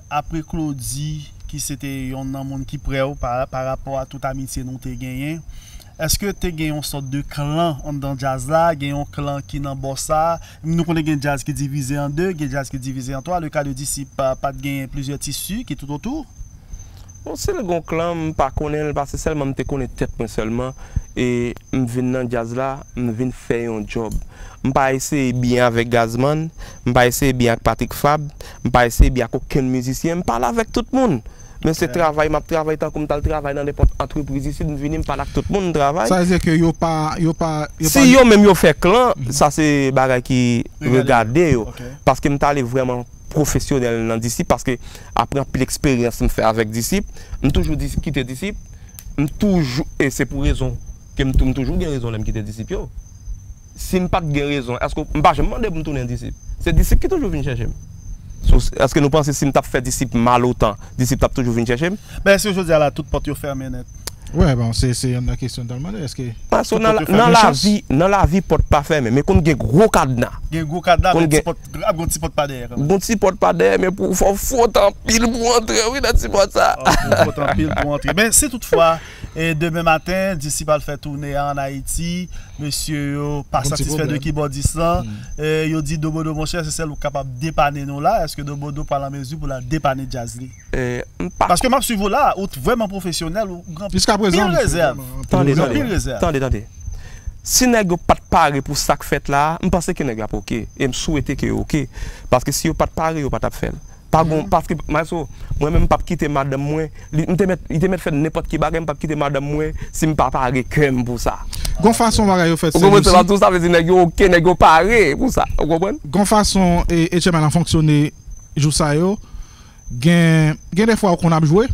apre Claudy, ki se te yonn nan moun ki prè w pa, pa rapò a tout amitye nou te genyen, èske te gen yon sòt de klan anndan djaz la? Gen yon klan ki nan bò sa? Nou konnen gen djaz ki divize an de, gen djaz ki divize an twa. Le ka de Disip, pa, pa t genyen plizyè tisi ki tout otou? Bon, si l gon klan, m pa konnen l, paske sèlman m te konnen tèt mwen sèlman, e m vin nan djaz la, m vin fè yon djòb. M pa eseye byen avèk Gazman, m pa eseye byen ak Patrick Fabre, m pa eseye byen ak okenn mizisyen, m pale avèk tout moun. Men se travay, m ap travay tankou m t al travay nan nenpòt antrepriz isit, m vini, m pale ak tout moun, m travay. Sa vle di ke yo pa, yo pa, yo Si pa yo menm yo fè klan, sa se bagay ki regade yo. Ok. Paske m t ale vrèman pwofesyonèl nan Disip, paske apre anpil eksperyans m fè avèk Disip, m toujou di kite Disip, m toujou, e se pou rezon ke m tou, m toujou gen rezon lè m kite Disip yo. Si m pa t gen rezon, èske m pa janm mande pou m tounen Disip? Se Disip ki toujou vin chèche m. So, èske nou panse si m t ap fè Disip mal otan, Disip t ap toujou vin chèche m? Ben, èske jodi a la, tout pòt yo fèmen nèt? Wè, bon, se, se youn nan kesyon m t al mande, èske Paske Tout nan, pòt yo fèmen. nan Chans. Lavi, nan lavi, pòt pa fèmen, men konn gen gwo kadna. Gen gwo kadna, Konn men ti gen- pòt, ap gon ti pòt pa dèyè kanmenm. Gon ti pòt pa dèyè, men pou fò w fwot anpil pou w antre, wi, nan ti pòt sa. Fwot anpil pou antre. Men si toutfwa, e demen maten, Disip al fè toune an Ayiti, mesye yo pa Gon ti satisfè de pwoblèm. kibòdis lan, e yo di Dobodo, monchè, se sèl ou k kapab depane nou la. Èske Dobodo pral an mezi pou l al depane djaz li? E, m pa Paske m ap swiv ou la, ou t vrèman pwofesyonèl, ou gen Jiska prezan, anpil rezèv. Tande, Gen tande. Anpil rezèv. Tande, tande. Si nèg yo pa t pare pou sa k fèt la, m panse ke nèg yo ap oke. E m swete ke yo oke. Paske si yo pa t pare, yo pa t ap fè l. Pa gon, paske, Maestro, mwen menm m p ap kite madanm mwen, li, m te mèt, li te mèt fè nenpòt ki bagay, m p ap kite madanm mwen si m pa pare kè m pou sa. Gon fason bagay yo fèt, Ou konprann se sa m ap di w? Sa vle di nèg yo oke, nèg yo pare pou sa. Ou konprann? Gon fason e, H M L an fonksyone jou sa yo, gen, gen defwa ou konn ap jwe,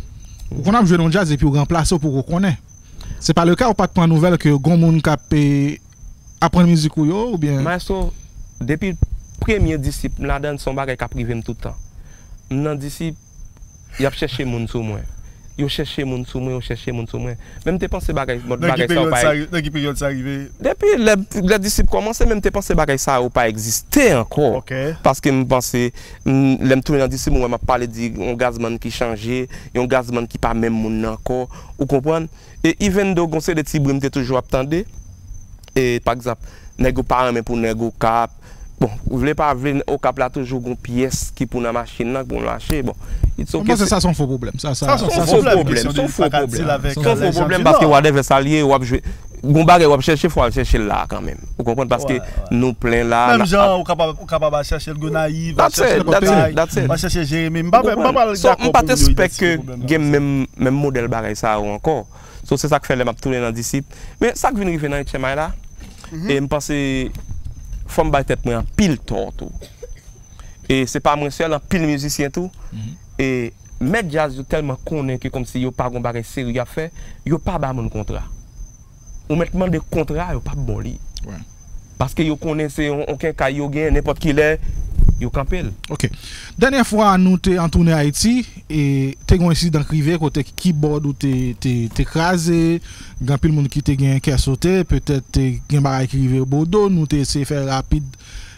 ou konn ap jwe nan djaz epi ou ranplase w poko konnen. Se pa le ka, ou pa t pran nouvèl ke gon moun k ap e, aprann mizik ou yo, oubyen? Maestro, depi premye Disip m ladan l, se yon bagay k ap rive m tout tan. M nan Disip, y ap chèche moun sou mwen. Yo chèche moun sou mwen, yo chèche moun sou mwen. Men m te panse bagay, mòd Nan ki bagay sa yo peryòd pa sa, nan ki peryòd sa rive? Depi lè, lè Disip kòmanse, men m te panse bagay sa yo pa egziste ankò. Ok. Paske m panse, m, lè m tounen nan Disip, m wè m ap pale di yon Gazman ki chanje, yon Gazman ki pa menm moun nan ankò. Ou konprann? E even though gon seri de ti bri m te toujou ap tande, e pa egzanp, nèg yo pa renmen pou nèg Okap, Bon, vle pa vle, Okap la toujou gon pyès ki pou nan machin nan, ki pou mache. Bon, it's Mwen okay. panse sa se yon fo pwoblèm. Sa, sa, Sa se yon Se fo yon pwoblèm. pwoblèm, Kesyon se yon de fo pa ka pwoblèm. deal avèk Se yon fo lèzam pwoblèm di paske Nò. whatever sa l ye, w ap jwe. Gon bagay w ap chèche, fò w al chèche l la kanmenm. Ou konprann? Paske Wè, wè. Nou plen la. Menm n- jan ou kapab ou kapab al chèche Gonayiv, al That's chèche it, that's it, Lòkay, that's it. al chèche Jeremi. M Ou pa fè m pa konprann? pale So, dakò m pa t pou moun yo espè ke idantifye pwoblèm nan. Gen menm menm modèl bagay sa yo ankò. So, se sa k fè lè m ap tounen nan Disip. Men sa k vin rive nan H M I la, e m panse fò m bay tèt mwen anpil tò tou. E se pa mwen sèl, anpil mizisyen tou. E mèt djaz yo tèlman konnen ke kòmsi yo pa gon bagay serye y ap fè, yo pa ba moun kontra. Ou mèt mande kontra, yo p ap ba w li. Wè. Paske yo konnen se yon, yon kenkay yo genyen, nenpòt ki lè, yo kanpe l. Ok. Dènyè fwa nou te an toune Ayiti, e te gen yon ensidan k rive kote kibòd ou te, te, te kraze, gen anpil moun ki te gen kè sote, petèt te gen bagay ki rive Bodo, nou te eseye fè rapid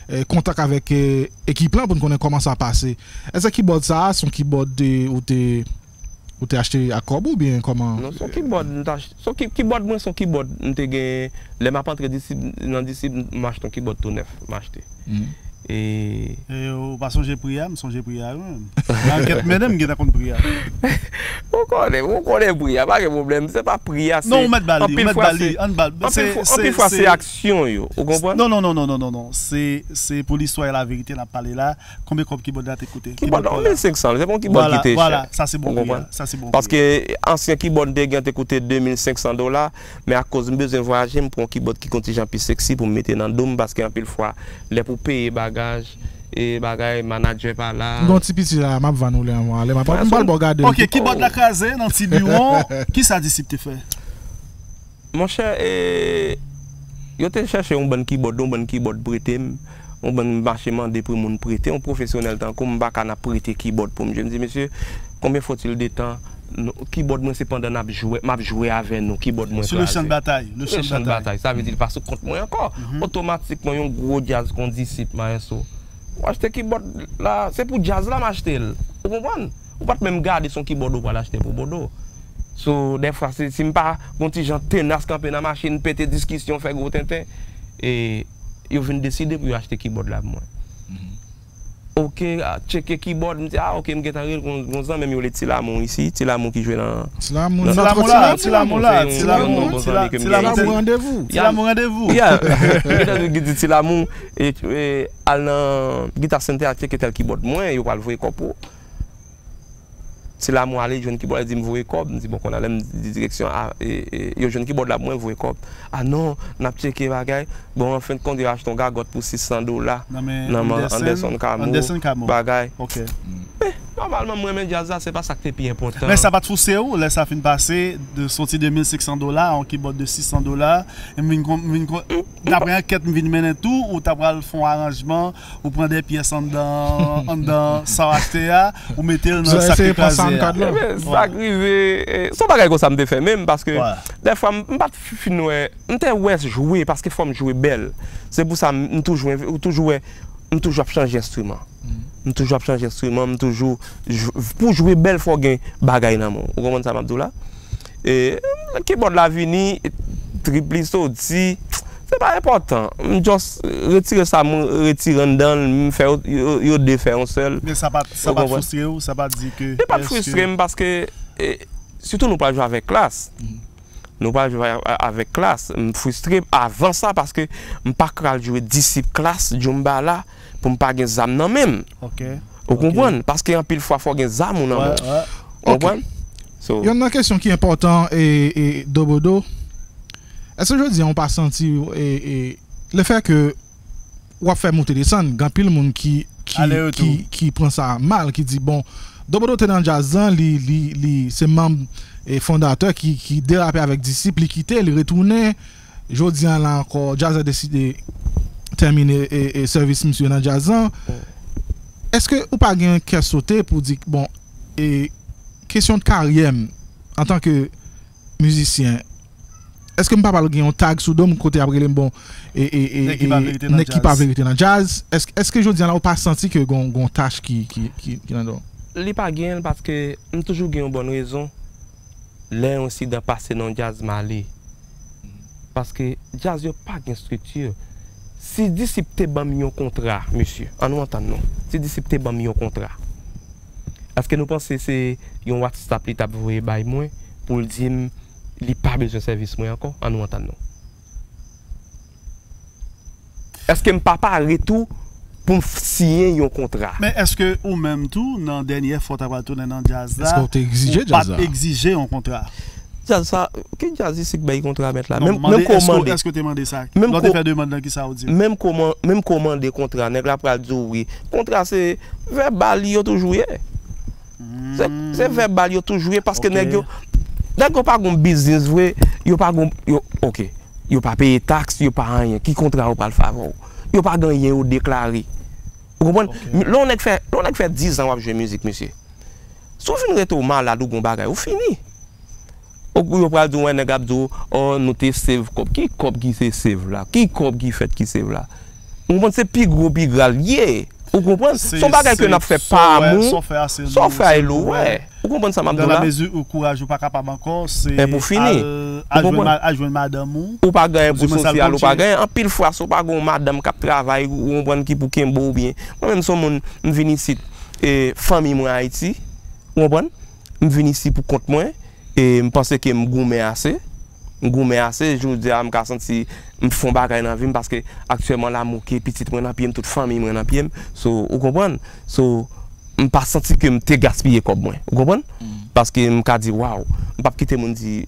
eh, kontak avèk eh, ekip lan pou n konnen kòman sa pase. Èske kibòd sa a se yon kibòd de, ou te ou te achte ak kòb ou byen kòman? Non, se yon kibòd m t achte. Se yon ki- kibòd mwen, se yon kibòd m te gen lè m ap antre Disip, nan Disip, m achte yon kibòd tou nèf, m achte. E E ou pa sonje pri a, m sonje pri a wi menm. Nan ankèt mennen m gentan konn pri a. Ou konnen, ou konnen pri a, pa gen pwoblèm. Se pa pri a, se Non, ou mèt ba l li, ou anpil mèt fwa ba li, se ann ba l. anpil fwa se aksyon yo, ou konprann? Non, non, non, non, non, non, non. Se se pou listwa e laverite n ap pale la. Konbyen kòb kibòd la te koute? Kibòd la, mil senk san, se pa yon kibòd ki te chè. Vwala, sa se bon Ou pri a. Konprann? Sa se bon pri Paske a. Ansyen kibòd m te gen te koute de mil senk san dola, men akoz m bezwen vwayaje, m pran yon kibòd ki gon ti jan pi seksi pou m mete nan do m, paske anpil fwa, lè pou peye bagaj, e bagay, manadjè pa la. M gen yon ti piti la, m ap vann ou lè anvan ale, m ap m pral ba w gade. Ok, kibòd la kraze nan ti biwo, kisa Disip te fè? Monchè, e, yo te chèche yon bann kibòd, yon bann kibòd prete m, yon bann mache mande pou moun prete, yon pwofesyonèl tankou m, m pa ka n ap prete kibòd pou m jwe. M di, mesye, konbyen fòtil de tan, nou- kibòd mwen se pandan n ap jwe, m ap jwe avè nou, kibòd mwen Sou le kraze. chan de batay. Le Sou chan le chan de de batay. batay. Sa vle di l pa sou kont mwen ankò. Otomatikman, yon gwo djaz kon Disip, Maestro. Ou achte kibòd la, se pou djaz la m achte l. Ou konprann? Ou pa t menm gade se yon kibòd ou pral achte pou Bodo. So, dèfwa, se, si m pa gon ti jan tenas kanpe nan machin, pete diskisyon, fè gwo tenten, e yo vin deside pou yo achte kibòd la pou mwen. Ok, a, tcheke kibòd, m di, a, ok, m gentan rele gon, gon zanmi m yo le Ti Lamou isi, Ti Lamou ki jwe nan Ti Lamou, nan- nan Ti Lamou Trot la, Siman. Ti Lamou la, Se Ti yon- Lamou, yon bon Ti zanmi La- ke m Ti genyen. Lamou, Ti Lamou randevou. Ti Lamou randevou. Yeah. Gentan di Ti Lamou, e, e, al nan Guitar Center a tcheke tèl kibòd mwen, yo pral voye kòb pou ou. Ti Lamou ale jwenn kibòd la, di m voye kòb. M di, bon, kounye a lè m di direksyon a, e, e, yo jwenn kibòd la pou mwen, voye kòb. A non, n ap tcheke bagay. Bon, an fen de kont, yo achte yon gagòt pou sis san dola Nan men nan men Anderson, Anderson Camo, Anderson Camo. Bagay. Ok. Men, nòmalman, mwen, men djaz la, se pa sa k te pi enpòtan. Men sa pa t fwouse ou, lè sa fin pase, de soti de mil senk san dola, yon kibòd de sis san dola, e m vin kon, m vin kon, daprè ankèt m vin mennen tou, ou ta pral fè yon aranjman, ou pran de pyès anndan, anndan sa w achte a, ou mete l nan Zò sa k te eseye pran kraze a. soundcard lan. Ebyen, sa k rive, e, se yon bagay konsa m te fè menm, paske Wè. dèfwa m m pa t fin wè, m te wè jwe, paske fò m jwe bèl. Se pou sa m m toujou, ou toujou wè, m toujou ap chanje enstriman. M toujou ap chanje enstriman, m toujou, jw- pou jwe bèl, fò gen bagay nan men w. Ou konprann sa m ap di w la? E, kibòd la vini, trip li soti, se pa enpòtan. M just retire sa, m retire anndan l, m fè yo, yo, yo de fè yon sèl. Men sa pa t, sa Ou pa t konprann? Fwustre ou, sa pa t di ke Li pa t èske fristre m paske, e, sitou nou pral jwe avèk Klass. Nou pral jwe a- avèk Klass. M fristre avan sa paske m pa ka al jwe Disip, Klass, Djoumba la pou m pa gen zam nan men m. Ok. Ou konprann? Paske anpil fwa fò gen zam ou nan men w. Wè, wè. Ou konprann? So, Youn nan kesyon ki enpòtan e, e Dobodo, èske jodi an ou pa santi e, e, le fè ke w ap fè moute desann, gen anpil moun ki ki, Alèretou. ki ki pran sa mal, ki di bon, Dobodo te nan djaz lan, li li li se manm e fondatè ki ki derape avèk Disip, li kite, li retounen. Jodi an la ankò, djaz la deside tèmine e, e sèvis misye nan djaz lan. Èske ou pa gen kè sote pou di bon, e kesyon de karyè m antanke mizisyen, èske m pa pral gen yon tag sou do m kote y ap rele m bon, e, e, e, Nèg ki pa e, verite nan nèg ki pa djaz. Verite nan djaz? Èske, èske jodi an la ou pa santi ke gon gon tach ki ki ki, ki nan do? Li pa gen l paske m toujou gen yon bòn rezon. Lè yon ensidan pase nan yon djaz, m ale. Paske djaz yo pa gen estrikti. Si Disip te ban m yon kontra, mesye, ann nou antann nou. Si Disip te ban m yon kontra, èske nou panse se yon WhatsApp li t ap voye bay mwen pou l di m li pa bezwen sèvis mwen ankò? Ann nou antann nou. Èske m pa pare tou pou m siyen yon kontra? Men èske ou menm tou, nan dènyè fwa w ta pral tounen nan djaz la, Èske w te egzije ou pa djaz t la? Egzije yon kontra? Djaz sa, ki djaz Disip bay kontra mèt la? Non, Menm menm ko èske, mande. Èske w te mande sa? Menm Lè w te ko- fè demann nan, ki sa w di? Menm ko man- menm ko mande kontra, nèg la pral di w wi. Kontra se vèbal yo toujou ye. Se se vèbal yo toujou ye paske Ok. Nèg yo nèg yo pa gon biznis vre, yo pa gon yo ok. Yo pa peye taks, yo pa anyen. Ki kontra yo pral fè avè w? Yo pa gen anyen yo deklare. Ou konprann? Ok. Lè yon nèg fè lè yon nèg fè diz an w ap jwe mizik, mesye. Si w fin rete w malad ou gon bagay, ou fini. Ou yo pral di w wè nèg ap di w oh nou te save kòb. Ki kòb ki te save la? Ki kòb ki fèt ki save la? Ou konprann se pi gwo pi gra l ye. Ou konprann? Se yon bagay ke n ap fè pa amou. Sa w fè a se lou wè. Ou konprann sa m ap di w la? Dans la mesure où kouraj ou pa kapab ankò, se Men pou fini. Al al jwenn madanm ou. Ou pa gen pou sosyal, ou pa gen. Anpil fwa, si w pa gen yon madanm k ap travay, ou konprann ki pou kenbe w byen. Mwen menm, se yon moun, m vin isit, e, fanmi mwen Ayiti, ou konprann? M vin isi pou kont mwen, e m panse ke m goumen ase. M goumen ase, jodi a, m ka santi m fè yon bagay nan vi m, paske aktyèlman la, m oke, pitit mwen nan pye m, tout fanmi mwen nan pye m. So, ou konprann? So, m pa santi ke m te gaspiye kòb mwen. Ou konprann? Paske m ka di, waw, m p ap kite moun di,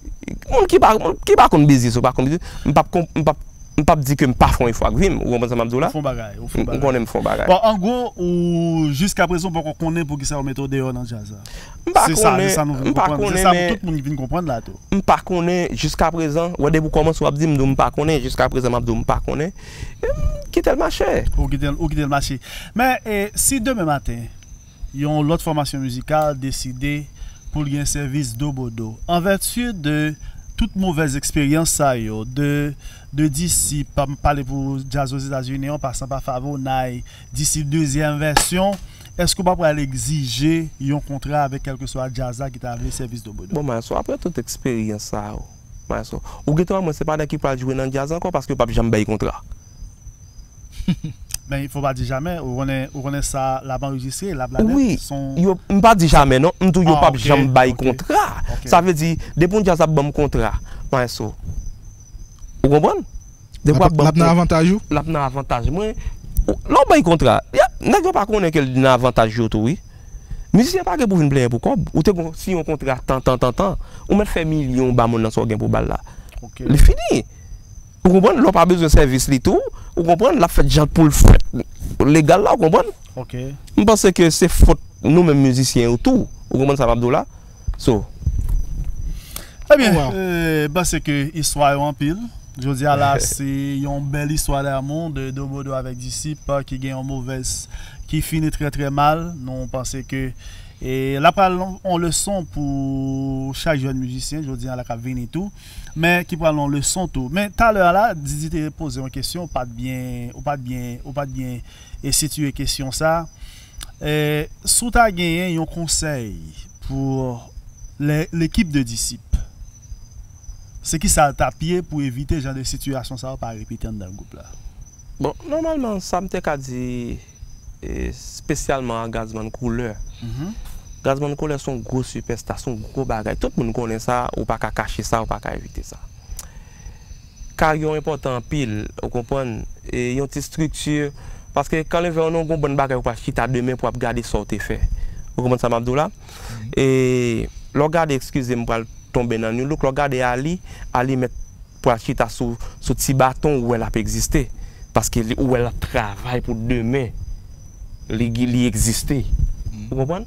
moun ki pa, moun ki pa konn biznis, ou pa konn biznis, m p ap, m p ap, m p ap di ke m pa fè yon efò ak vi m. Ou konprann sa m ap di w la? Ou konnen m fè yon bagay. Bon, an gwo, ou, jiska prezan, ou poko konnen poukisa yo mete w deyò nan djaz la. M pa konnen, m pa konnen, men tout moun ki vin konprann la tou. M pa konnen jiska prezan. Wè, depi w kòmanse w ap di m, m di w m pa konnen, jiska prezan m ap di w m pa konnen. E m kite l mache. Ou kite l, ou kite l mache. Men, e, si demen maten, yon lòt fòmasyon mizikal deside pou l gen sèvis dobodo, an vèti de tout movèz eksperyans sa yo, de, de Disip, pa m pale pou djaz Ozetazini an, pasan pa Favonay, Disip dezyèm vèsyon, èske w pa pral egzije yon kontra avèk kèlkeswa djaz la ki ta vle sèvis dobodo? Bon, Maestro, apre tout eksperyans sa yo, Maestro, ou gentan wè mwen se pa nèg ki pral jwe nan djaz ankò paske yo p ap janm bay kontra. Men fò pa di jamè, ou konnen, ou konnen sa l ap anrejistre, l ap la nèt. Wi, yo, m pa di jamè non, m di w yo p ap janm bay kontra. Sa vle di, depi yon djaz ap ban m kontra, Maestro, ou konprann? Depi w ap ban m kontra, l ap nan avantaj ou? L ap nan avantaj mwen. Lè w bay kontra, nèg yo pa konnen ke l nan avantaj yo tou, wi. Mizisyen pa gen pou vin plenyen pou kòb. Ou te gon, si yon kontra tan, tan, tan, tan, ou mèt fè milyon ba moun nan sa w gen pou ba l la. Li fini. Ou konprann? Lè w pa bezwen sèvis li tou, ou konprann, l ap fèt jan pou l fèt legal la, ou konprann? M panse ke se fòt nou menm mizisyen yo tou. Ou konprann sa m ap di w la? So. Ebyen, m panse ke istwa yo anpil. Jodi a la, se yon bèl istwa damou de Dobodo avèk Disip ki gen yon movèz, ki fini trè, trè mal. Nou panse ke e l ap pral yon leson pou chak jèn mizisyen, jodi a la k ap vini tou, men ki pral yon leson tou. Men talè a la, Didi te poze yon kesyon, ou pa t byen, ou pa t byen, ou pa t byen e sitiye kesyon sa. E, si w ta genyen yon konsèy pou le, lekip de Disip, se kisa l t ap ye pou evite jan de sitiyasyon sa yo pa repete anndan gwoup la? Bon, nòmalman, sa m te ka di, e, espesyalman a Gazman Koulè. Gazman Koulè se yon gwo sipèsta, se yon gwo bagay. Tout moun konnen sa, ou pa ka kache sa, ou pa ka evite sa. Karyo enpòtan anpil, ou konprann? E yon ti estrikti, paske kanleve w nan yon bann bagay ou pral chita demen pou w ap gade sa w te fè. Ou konprann sa m ap di w la? E lè w gade, eskize m, pral tonbe nan New Look, lè w gade Ali, Ali mèt pral chita sou, sou ti baton, ou wè l ap egziste. Paske li, ou wè l ap travay pou demen li, li egziste. Ou konprann?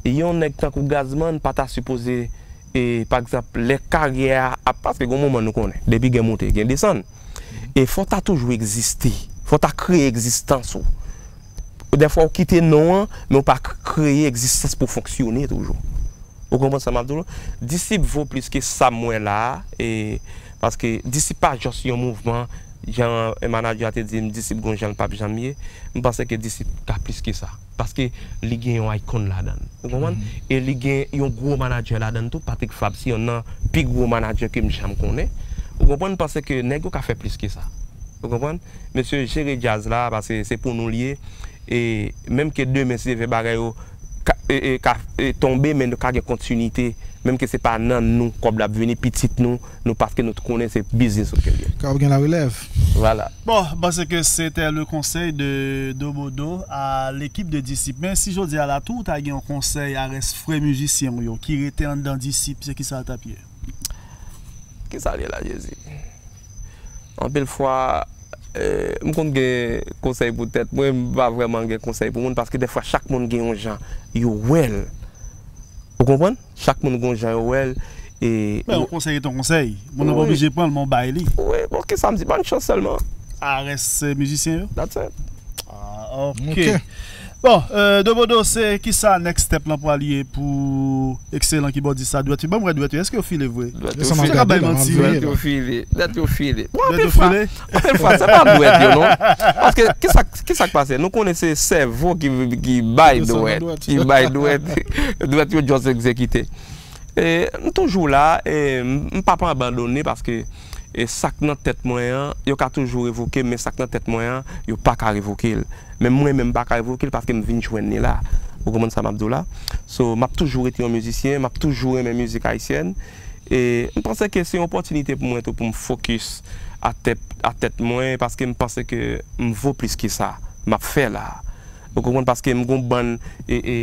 Yon nèg tankou Gazman pa ta sipoze, e, pa egzanp, lè karyè a ap, paske gen yon moman nou konnen, depi gen monte, gen desann. E fò w ta toujou egziste. Fò w ta kreye egzistans ou. Dèfwa w kite non an, men w pa k-, kreye egzistans pou w fonksyone toujou. Ou konprann sa m ap di w? Disip vo plis ke sa m wè la a, e, paske Disip pa jis yon mouvman, jan manager a te di m, Disip gon jan l p ap janm ye. M panse ke Disip ka plis ke sa. Paske li gen yon icon ladan l. Ou konprann? E li gen yon gwo manager ladan l tou, Patrick Fab, se yonn nan pi gwo manager ke m janm konnen. Ou konprann? M panse ke nèg yo ka fè plis ke sa. Ou konprann? Mesye, jere djaz la, paske se pou nou l ye. E menm ke demen, si Dye vle, bagay yo ka, e, e, ka e, tonbe, men nou ka gen kontinite. Menm ke se pa nan nou kòb la ap vini, pitit nou, nou, paske nou konnen se biznis nou ke l ye. Ka ap gen larelèv. Vwala. Bon, m panse ke se te le conseil de Dobodo à l'équipe de Disip. Men si jodi a la tou, ou ta gen yon konsèy a rès frè mizisyen w yo ki rete anndan Disip, se kisa l t ap ye? Kisa l ye la, Jezi? Anpil fwa, eh, m konn gen konsèy pou tèt mwen, m pa vrèman gen konsèy pou moun, paske dèfwa chak moun gen yon jan yo wè l. Ou konprann? Chak moun gen yon jan yo wè l. E men yon konsèy rete yon konsèy. Moun nan pa oblije pran l, men w bay li. Wi, bon, kisa m di? Bòn chans sèlman. A rès, eh, mizisyen yo? That's it. Ah, ok. Ok. Bon, euh, Dobodo, se kisa next step lan pral ye pou ekselan kibòdis sa, Dwèt Yo? Ban m wè Dwèt Yo, èske yo file vre? Dwèt Yo file. Yo ka bay manti. Dwèt Yo file. Dwèt Yo file. Bon, anpil fwa, anpil fwa, se pa dwèt yo, non. Paske, kisa, kisa k pase? Nou konnen se sèvo ki, ki bay dwèt. Ki bay dwèt. Dwèt yo just egzekite. E, m toujou la, e, m, m p ap abandone paske, e, sa k nan tèt mwen an, yo ka toujou revoke m, men sa k nan tèt mwen an, yo pa ka revoke l. Men mwen menm, m pa ka revoke l paske m vin jwenn li la. Ou konprann sa m ap di w la? So, m ap toujou rete yon mizisyen, m ap toujou renmen mizik ayisyèn. E m panse ke se yon opòtinite pou mwen tou pou m fokis a tèt, a tèt mwen, paske m panse ke m vo plis ke sa m ap fè la. Ou konprann? Paske m gon bann, e, e,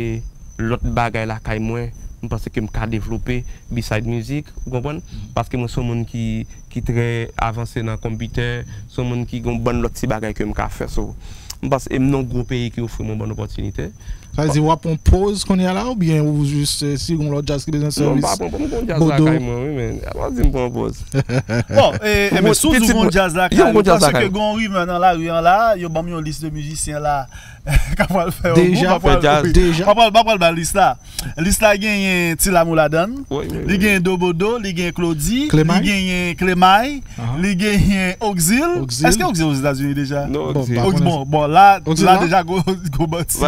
lòt bagay lakay mwen, m panse ke m ka devlope beside mizik, ou konprann? Paske mwen se yon moun ki, ki trè avanse nan konpitè, se yon moun ki gon bann lòt ti bagay ke m ka fè. So, m panse, e m nan yon gwo peyi ki ofri mwen bann opòtinite. Sa vle di w ap pran poz kounye a la, oubyen ou jis, eh, si gon lòt djaz ki bezwen sèvis? Non, m pa pran, m gon djaz lakay mwen, wi, men. Apa di m pran poz. Bon, e, e, men si w di w gon djaz lakay ou, paske gon rimè nan lari an la, yo ban m yon lis de mizisyen la, k ap pral fè yon gwoup, m ap pral, deja, m ap pral, m ap pral ba lis la. Lis la genyen Ti Lamou ladan l, wi, wi, li genyen Dobodo, li genyen Claudy, li genyen Clemay, li genyen Oxil. Èske Oxil Ozetazini deja? Non, Oxil. Bon, bon, la, la deja gwo, gwo manti.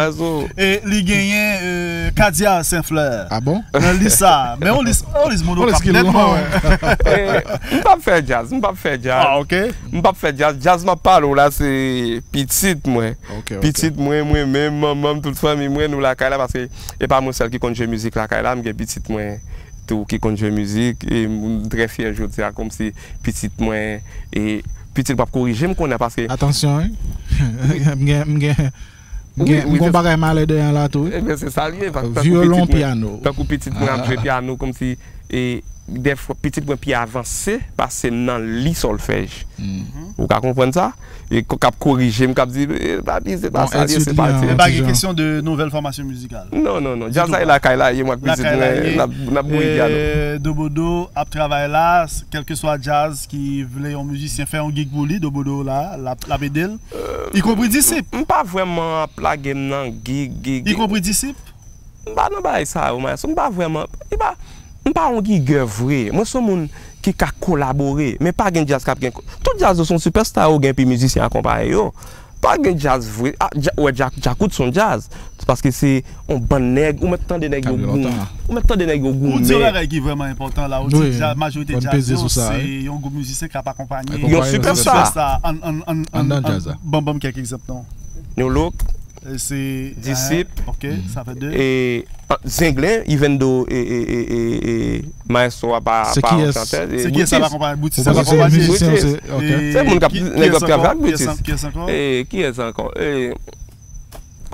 E li genyen, euh, Kadia Saint Fleur. Ah bon? Nan lis sa. Men yon lis, yon lis moun yo k ap nèt mwen. Eh, m p ap fè djaz, m p ap fè djaz. Ah, ok. M p ap fè djaz. Djaz m ap pale w la, se pitit mwen. Ok, ok. Pitit mwen, mwen menm, manman m, tout fanmi mwen, nou lakay la, paske e pa mwen sèl ki konn jwe mizik lakay la, m gen pitit mwen tou ki konn jwe mizik, e m trè fyè jodi a, kòmsi pitit mwen, e pitit mwen ap korije m konnen, paske... Atansyon, wi. M gen, m gen, m gen, m gon bagay malè dèyè la tou, wi. Ebyen, se sa l ye, paske tankou pitit mwen, tankou pitit mwen ap jwe pyano, kòmsi, e dèfwa, pitit mwen pi avanse pase m nan li sòlfèj. Ou ka konprann sa? E k ap korije m, k ap di, "Eh, pa bliye, se pa sa l ye, se pa l ye." Men pa gen kesyon de nouvèl fòmasyon mizikal? Non, non, non. Djaz la e lakay la ye, mwen ak pitit mwen, n ap, n ap bouyi pyano. Eh, Dobodo ap travay la, kèlkeswa djaz ki vle yon mizisyen fè yon gig pou li, Dobodo la, l ap, l ap ede l. Ikonpri Disip. M pa vrèman ap lage m nan gig, gig, gig. Ikonpri Disip. M pa nan bagay sa yo, maestro. M pa vrèman, e pa, m pa yon gigè vre. Mwen se yon moun ki ka kolabore, men pa gen djaz k ap gen. Tout djaz yo se yon sipèsta yo gen, epi mizisyen akonpaye yo. Pa gen djaz vre. Ah, dja-, wè, dja-, djakout se yon djaz. Se paske se yon bann nèg, ou mèt tande nèg yo goumen. Ou mèt tande nèg yo goumen. Ou di yon bagay ki vrèman enpòtan la, ou di dja-, majorite djaz yo, se yon gwoup mizisyen k ap akonpanye yon sipèsta. An, an, an, an, ban, ban m kèk egzanp, non. New Look. Eh, se Disip. Ok, sa fè de. E, ah, Zenglen, Yvendo, e, e, e, e, e, maestro a pa, pa yon chantè. Se kiyès sa pa konprann? Bouti sa pa konprann. Se moun k ap, nèg yo ap travay ak Bouti. Kiyès ankò? E, kiyès ankò? E,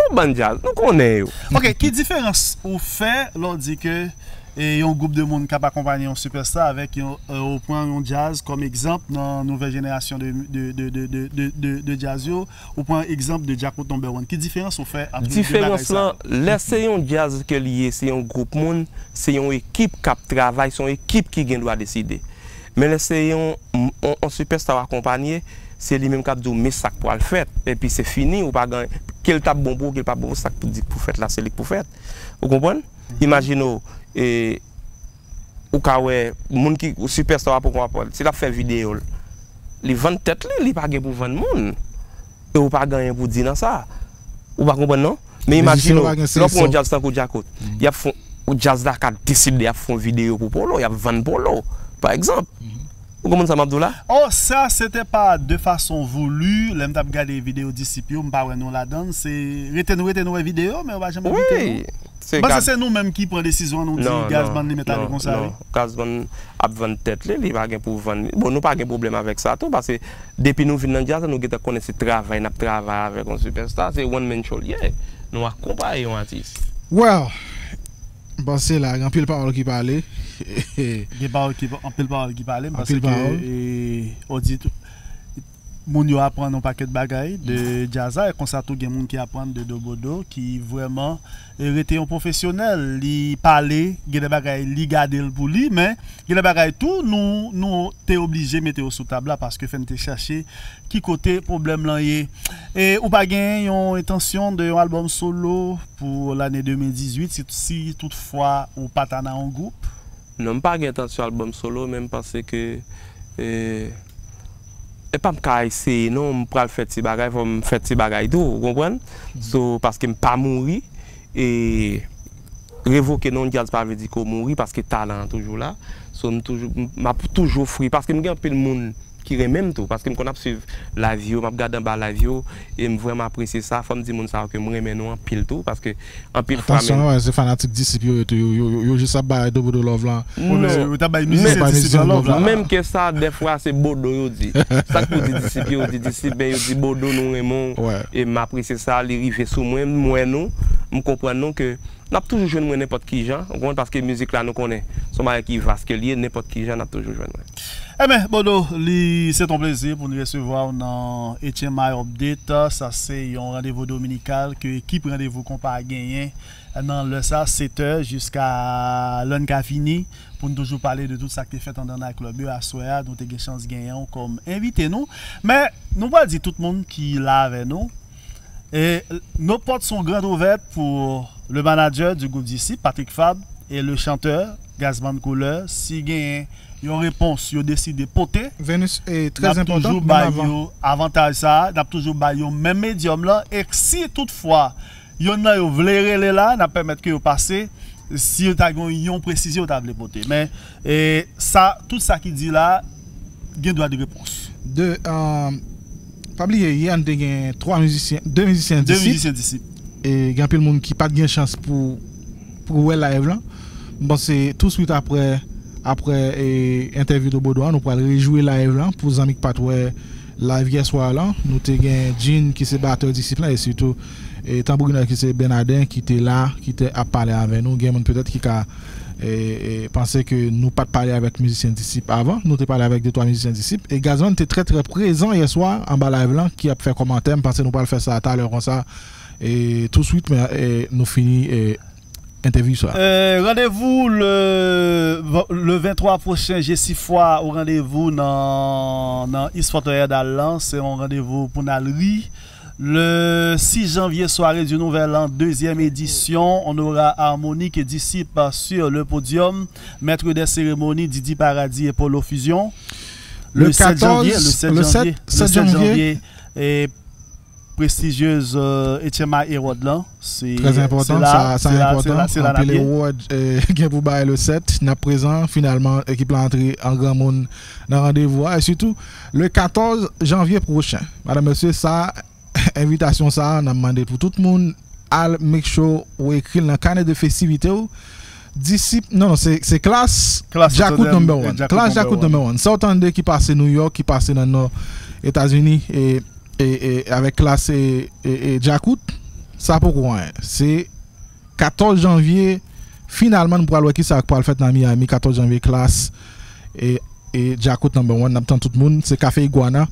yon bann djaz, nou konnen yo. Ok, ki diferans ou fè lè w di ke e yon gwoup de moun k ap akonpanye yon sipèsta avèk yon, euh, ou pran yon djaz kòm egzanp nan nouvèl jenerasyon de, de, de djaz yo, ou pran egzanp de Djakout Number One. Ki diferans ou fè ant de bagay sa yo? Diferans lan, lè se yon djaz ke li ye, se yon gwoup moun, se yon ekip k ap travay, se yon ekip ki gen dwa deside. Men lè se yon, yon, yon sipèsta w akonpanye, se li menm k ap di w men sa k pral fèt, epi se fini, ou pa gen, ke l t ap bon pou ou, ke l pa bon pou ou, sa k pou di pou fèt la, se li k pou fèt. Ou konprann? Imajine w, e, ou ka wè, moun ki, sipèsta w ap pran pawòl, si l ap fè videyo l, li vann tèt li, li pa gen pou vann moun. E ou pa gen anyen pou di nan sa. Ou pa konprann, non? Men imajine w, lè w pran yon djaz tankou Djakout, y ap fè, djaz la ka deside y ap fè yon videyo pou Polo, y ap vann Polo, pa egzanp. Ou konprann sa m ap di w la? Oh, sa se te pa de fason voulu. Lè m t ap gade videyo Disip yo, m pa wè nou ladan l. Se rete nou, rete nou wè videyo, men yo pa janm envite nou. Wi, se Gaz. M panse se nou menm ki pran desizyon an, nou di Gazman li mèt ale konsa, wi. Non, Gazman ap vann tèt li, li pa gen pou vann. Bon, nou pa gen pwoblèm avèk sa tou, paske depi nou vin nan djaz la, nou gentan konnen se travay n ap travay avèk yon sipèsta, se one man show l ye. Nou akonpaye yon atis. Well, m panse la, gen anpil pawòl ki pale. Gen pawòl ki, anpil pawòl ki pale. M panse ke odit, moun yo aprann yon pakèt bagay de djaz la, e konsa tou gen moun ki aprann de Dobodo, ki vrèman rete yon pwofesyonèl. Li pale, gen de bagay, li gade l pou li, men gen de bagay tou, nou, nou te oblije mete yo sou tab la, paske fè n te chache ki kote pwoblèm lan ye. E ou pa gen yon entansyon de yon albòm solo pou lane de mil dizuit, si, si toutfwa ou pa ta nan yon gwoup? Non, m pa gen entansyon albòm solo, men m panse ke e, e pa m ka eseye non, m pral fè ti bagay, fò m fè ti bagay tou, ou konprann? So, paske m pa mouri, e revoke non djaz pa vle di ke w mouri, paske talan an toujou la. So, m toujou, m, m ap toujou free, paske m gen anpil moun ki renmen m tou, paske m konn ap swiv live yo, m ap gade anba live yo, e m vrèman apresye sa. Fò m di moun sa yo ke m renmen nou anpil tou, paske anpil fwa. Atansyon, se fanatik Disip yo ye tou, yo, yo, yo jis ap bay Dobodo love la. Non, yo t ap bay mizisyen Disip la love la. Menm ke sa, dèfwa se Bodo yo di. Sa k pou di Disip yo, yo di Disip, men yo di Bodo nou renmen w, e m apresye sa, li rive sou mwen, m wè nou, m konprann nou ke n ap toujou jwenn mwen nenpòt ki jan, ou konprann, paske mizik la nou konnen se yon bagay ki vas ke l ye, nenpòt ki jan n ap toujou jwenn mwen. Enben, Bodo, li se t on plezi pou n resevwa w nan H M I Update. Sa se yon randevou dominikal ke ekip Randevou Konpa genyen nan lè sa, sèt è jiska lè n ka fini, pou n toujou pale de tout sa k te fèt anndan night club yo aswè a. Nou te gen chans genyen w kòm envite nou. Men, nou pral di tout moun ki la avè nou, e nos portes sont grandes ouvertes pour le manager du groupe Disip, Patrick Fabre, et le chanteur Gazman Couleur. Si genyen yon repons yo deside pote, Venus, e, n ap toujou bay yo avantaj sa a, n ap toujou bay yo menm medyòm lan, e si toutfwa yonn nan yo vle rele la, n ap pèmèt ke yo pase, si yo ta gen yon presizyon yo ta vle pote. Men, e, sa, tout sa ki di la, gen dwa de repons. De, pa bliye, yè n te gen twa mizisyen, de mizisyen Disip. De mizisyen Disip. E gen anpil moun ki pa t gen chans pou, pou wè live lan. M panse touswit apre, apre, e, entèvyou Dobodo a, nou pral rejwi live lan pou zanmi k pa t wè live yèswa lan. Nou te gen Jean ki se batè Disip lan, e sitou, e, tanbourinè ki se Benaden ki te la, ki te ap pale avè nou. Gen moun petèt ki ka e, e, panse ke nou pa t pale avèk mizisyen Disip avan. Nou te pale avèk de twa mizisyen Disip. E Gazman te trè, trè prezan yèswa anba live lan, ki ap fè kòmantè. M panse nou pral fè sa talè konsa. E touswit, men, e, nou fini, e, entèvyou sa. E, randevou le, le venntwa pwochen, Jesifwa o randevou nan, nan East Fort Lauderdale lan. Se yon randevou pou n al ri. Le six janvier, soirée du Nouvel An, deuxième édition. On aura Harmonik et Disip sur le podium. Maître des cérémonies, Didi Paradis et Polo Fusion. Le sept janvier, le sept janvier, le sept janvier, e prestijyez, euh, H M I Award lan. Trè enpòtan, sa, sa enpòtan. Anpil award, e, gen pou bay le sept. N ap prezan, finalman, ekip la antre an granmoun nan randevou a. E sitou, le katòz janvye pwochen. Madanm, mesye, sa, envitasyon sa, n ap mande pou tout moun al make sure ou ekri l nan kanè de festivite w. Disip, non, non, se, se Klass Djakout number one. Klass Djakout number one. Sa w tande ki pase New York, ki pase nan nò Etazini, e e, e, avèk Klass e, e, e Djakout, sa poko anyen. Se katòz janvye, finalman, nou pral wè kisa k pral fèt nan Miami, katòz janvye, Klass e, e Djakout number one. N ap tann tout moun. Se Cafe Iguana,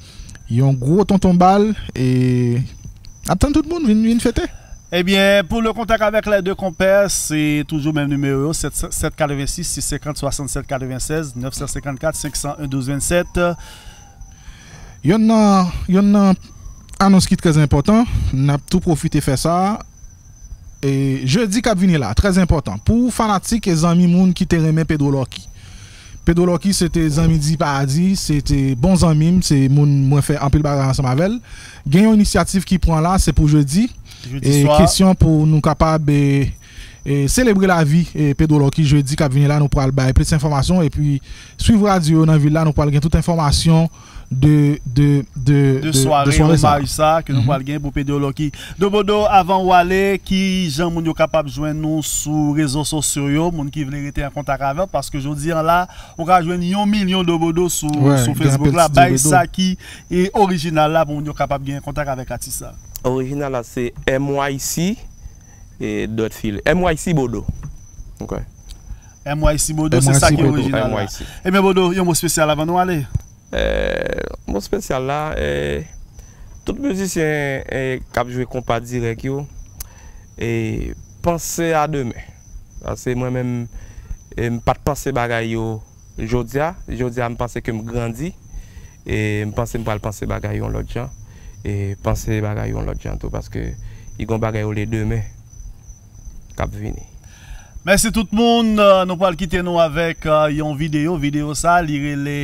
yon gwo tonton bal, e n ap tann tout moun vin, vin fete. Ebyen, pou le kontak avèk les deux compères, se toujou menm nimewo yo, sèt, sèt katrevensis, sis senkant, swasannsèt katrevennsèz, nèf san senkannkat, senk san en, douz vennsèt. Yonn nan, yonn nan anons ki trè enpòtan, n ap tou pwofite fè sa. E jedi k ap vini la, trè enpòtan. Pou fanatik e zanmi moun ki te renmen Pedro Lucky. Pedro Lucky se te zanmi Di Paradi, se te bon zanmi m, se moun mwen fè anpil bagay ansanm avè l. Gen yon inisyativ ki pran la, se pou jedi. Jedi swa. E kesyon pou nou kapab, e, E, selebre lavi, e, Pedro Lucky jedi k ap vini la, nou pral bay plis enfòmasyon, epi swiv radyo yo nan vil la, nou pral gen tout enfòmasyon de, de, de, de sware omaj sa ke nou pral gen pou Pedro Lucky. Dobodo, avan w ale, ki jan moun yo kapab jwenn nou sou rezo sosyo yo, moun ki vle rete an kontak avè w, paske jodi an la, ou ka jwenn yon milyon Dobodo sou, sou Facebook la, bay sa ki e orijinal la pou moun yo kapab gen kontak avèk atis la. Orijinal la se M Y C e Dotfield. M Y C Bodo. Ok. M Y C Bodo, se sa ki orijinal la. Ebyen Bodo, yon mo espesyal avan nou ale. Mo espesyal la, tout mizisyen k ap jwe konpa dirèk yo, panse a demen. Paske mwen menm, m pa t panse bagay yo jodi a. Jodi a, m panse ke m grandi. E m panse m pral panse bagay yon lòt jan. E panse bagay yon lòt jan tou, paske li gon bagay yo le demen k ap vini. Mèsi tout moun. Nou pral kite nou avèk yon videyo. Videyo sa, li rele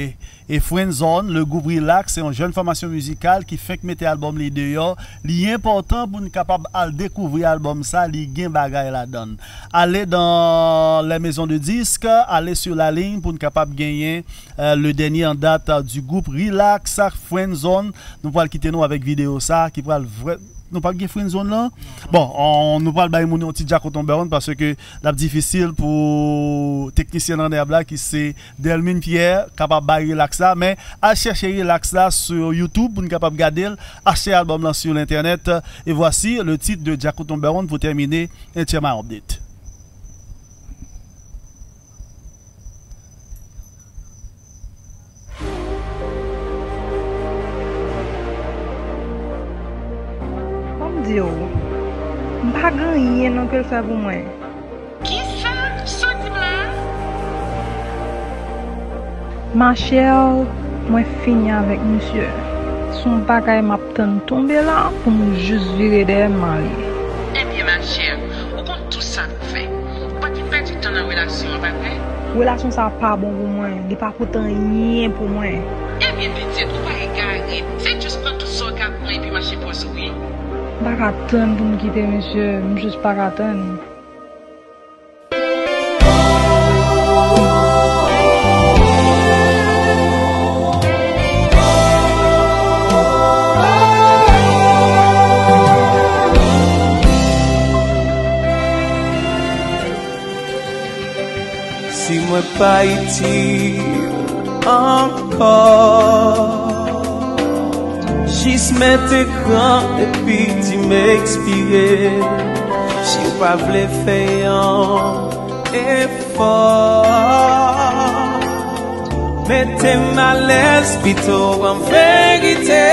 e Friendzone, le gwoup Relax, se yon jèn fòmasyon mizikal ki fenk mete albòm li deyò. Li enpòtan pou n kapab al dekouvri albòm sa, li gen bagay ladan l. Ale dans les maisons de disques, ale sur la ligne pou n kapab genyen le dènye an dat du gwoup Relax, Friendzone. Nou pral kite nou avèk videyo sa ki pral vrè. Nou pral gen Friendzone lan? Bon, nou pral bay moun yon ti djakout on bèwonn paske l ap difisil pou teknisyen nan nèb la ki se Delmine Pierre kapab bay Relax la, men al chèche Relax la sou YouTube pou n kapab gade l, achte albòm lan sou lentènèt. Et voici le titre de Djakout on bèwonn pour terminer N T M I Update. Ban m di w, m pa gen anyen non ke l fè pou mwen. Kisa? Sa w di m la a? Machè, mwen fini avèk misye. Se yon bagay m ap tann tonbe la pou m jis vire dèyè m ale. Ebyen machè, ou konn tout sa pou fè. Ou pa t vin pèdi tan nan relasyon an, pa vre? Relasyon sa a pa bon pou mwen. Li pa pote anyen pou mwen. Ebyen pitit, ou pa egare. Se jis pran tout sa w ka pran epi mache pòz ou, wi. M pa ka tann pou m kite misye. M jis pa ka tann. Si mwen pa itil ankò, jis met ekran epi di m ekspire. Si w pa vle fè yon efò, mete m alèz pito an verite.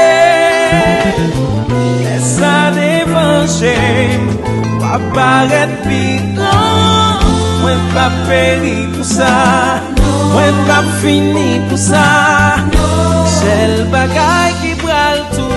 Lè sa devanje m, w ap parèt pi gran. Mwen p ap peri pou sa, mwen p ap fini pou sa. Sèl bagay ki pral touye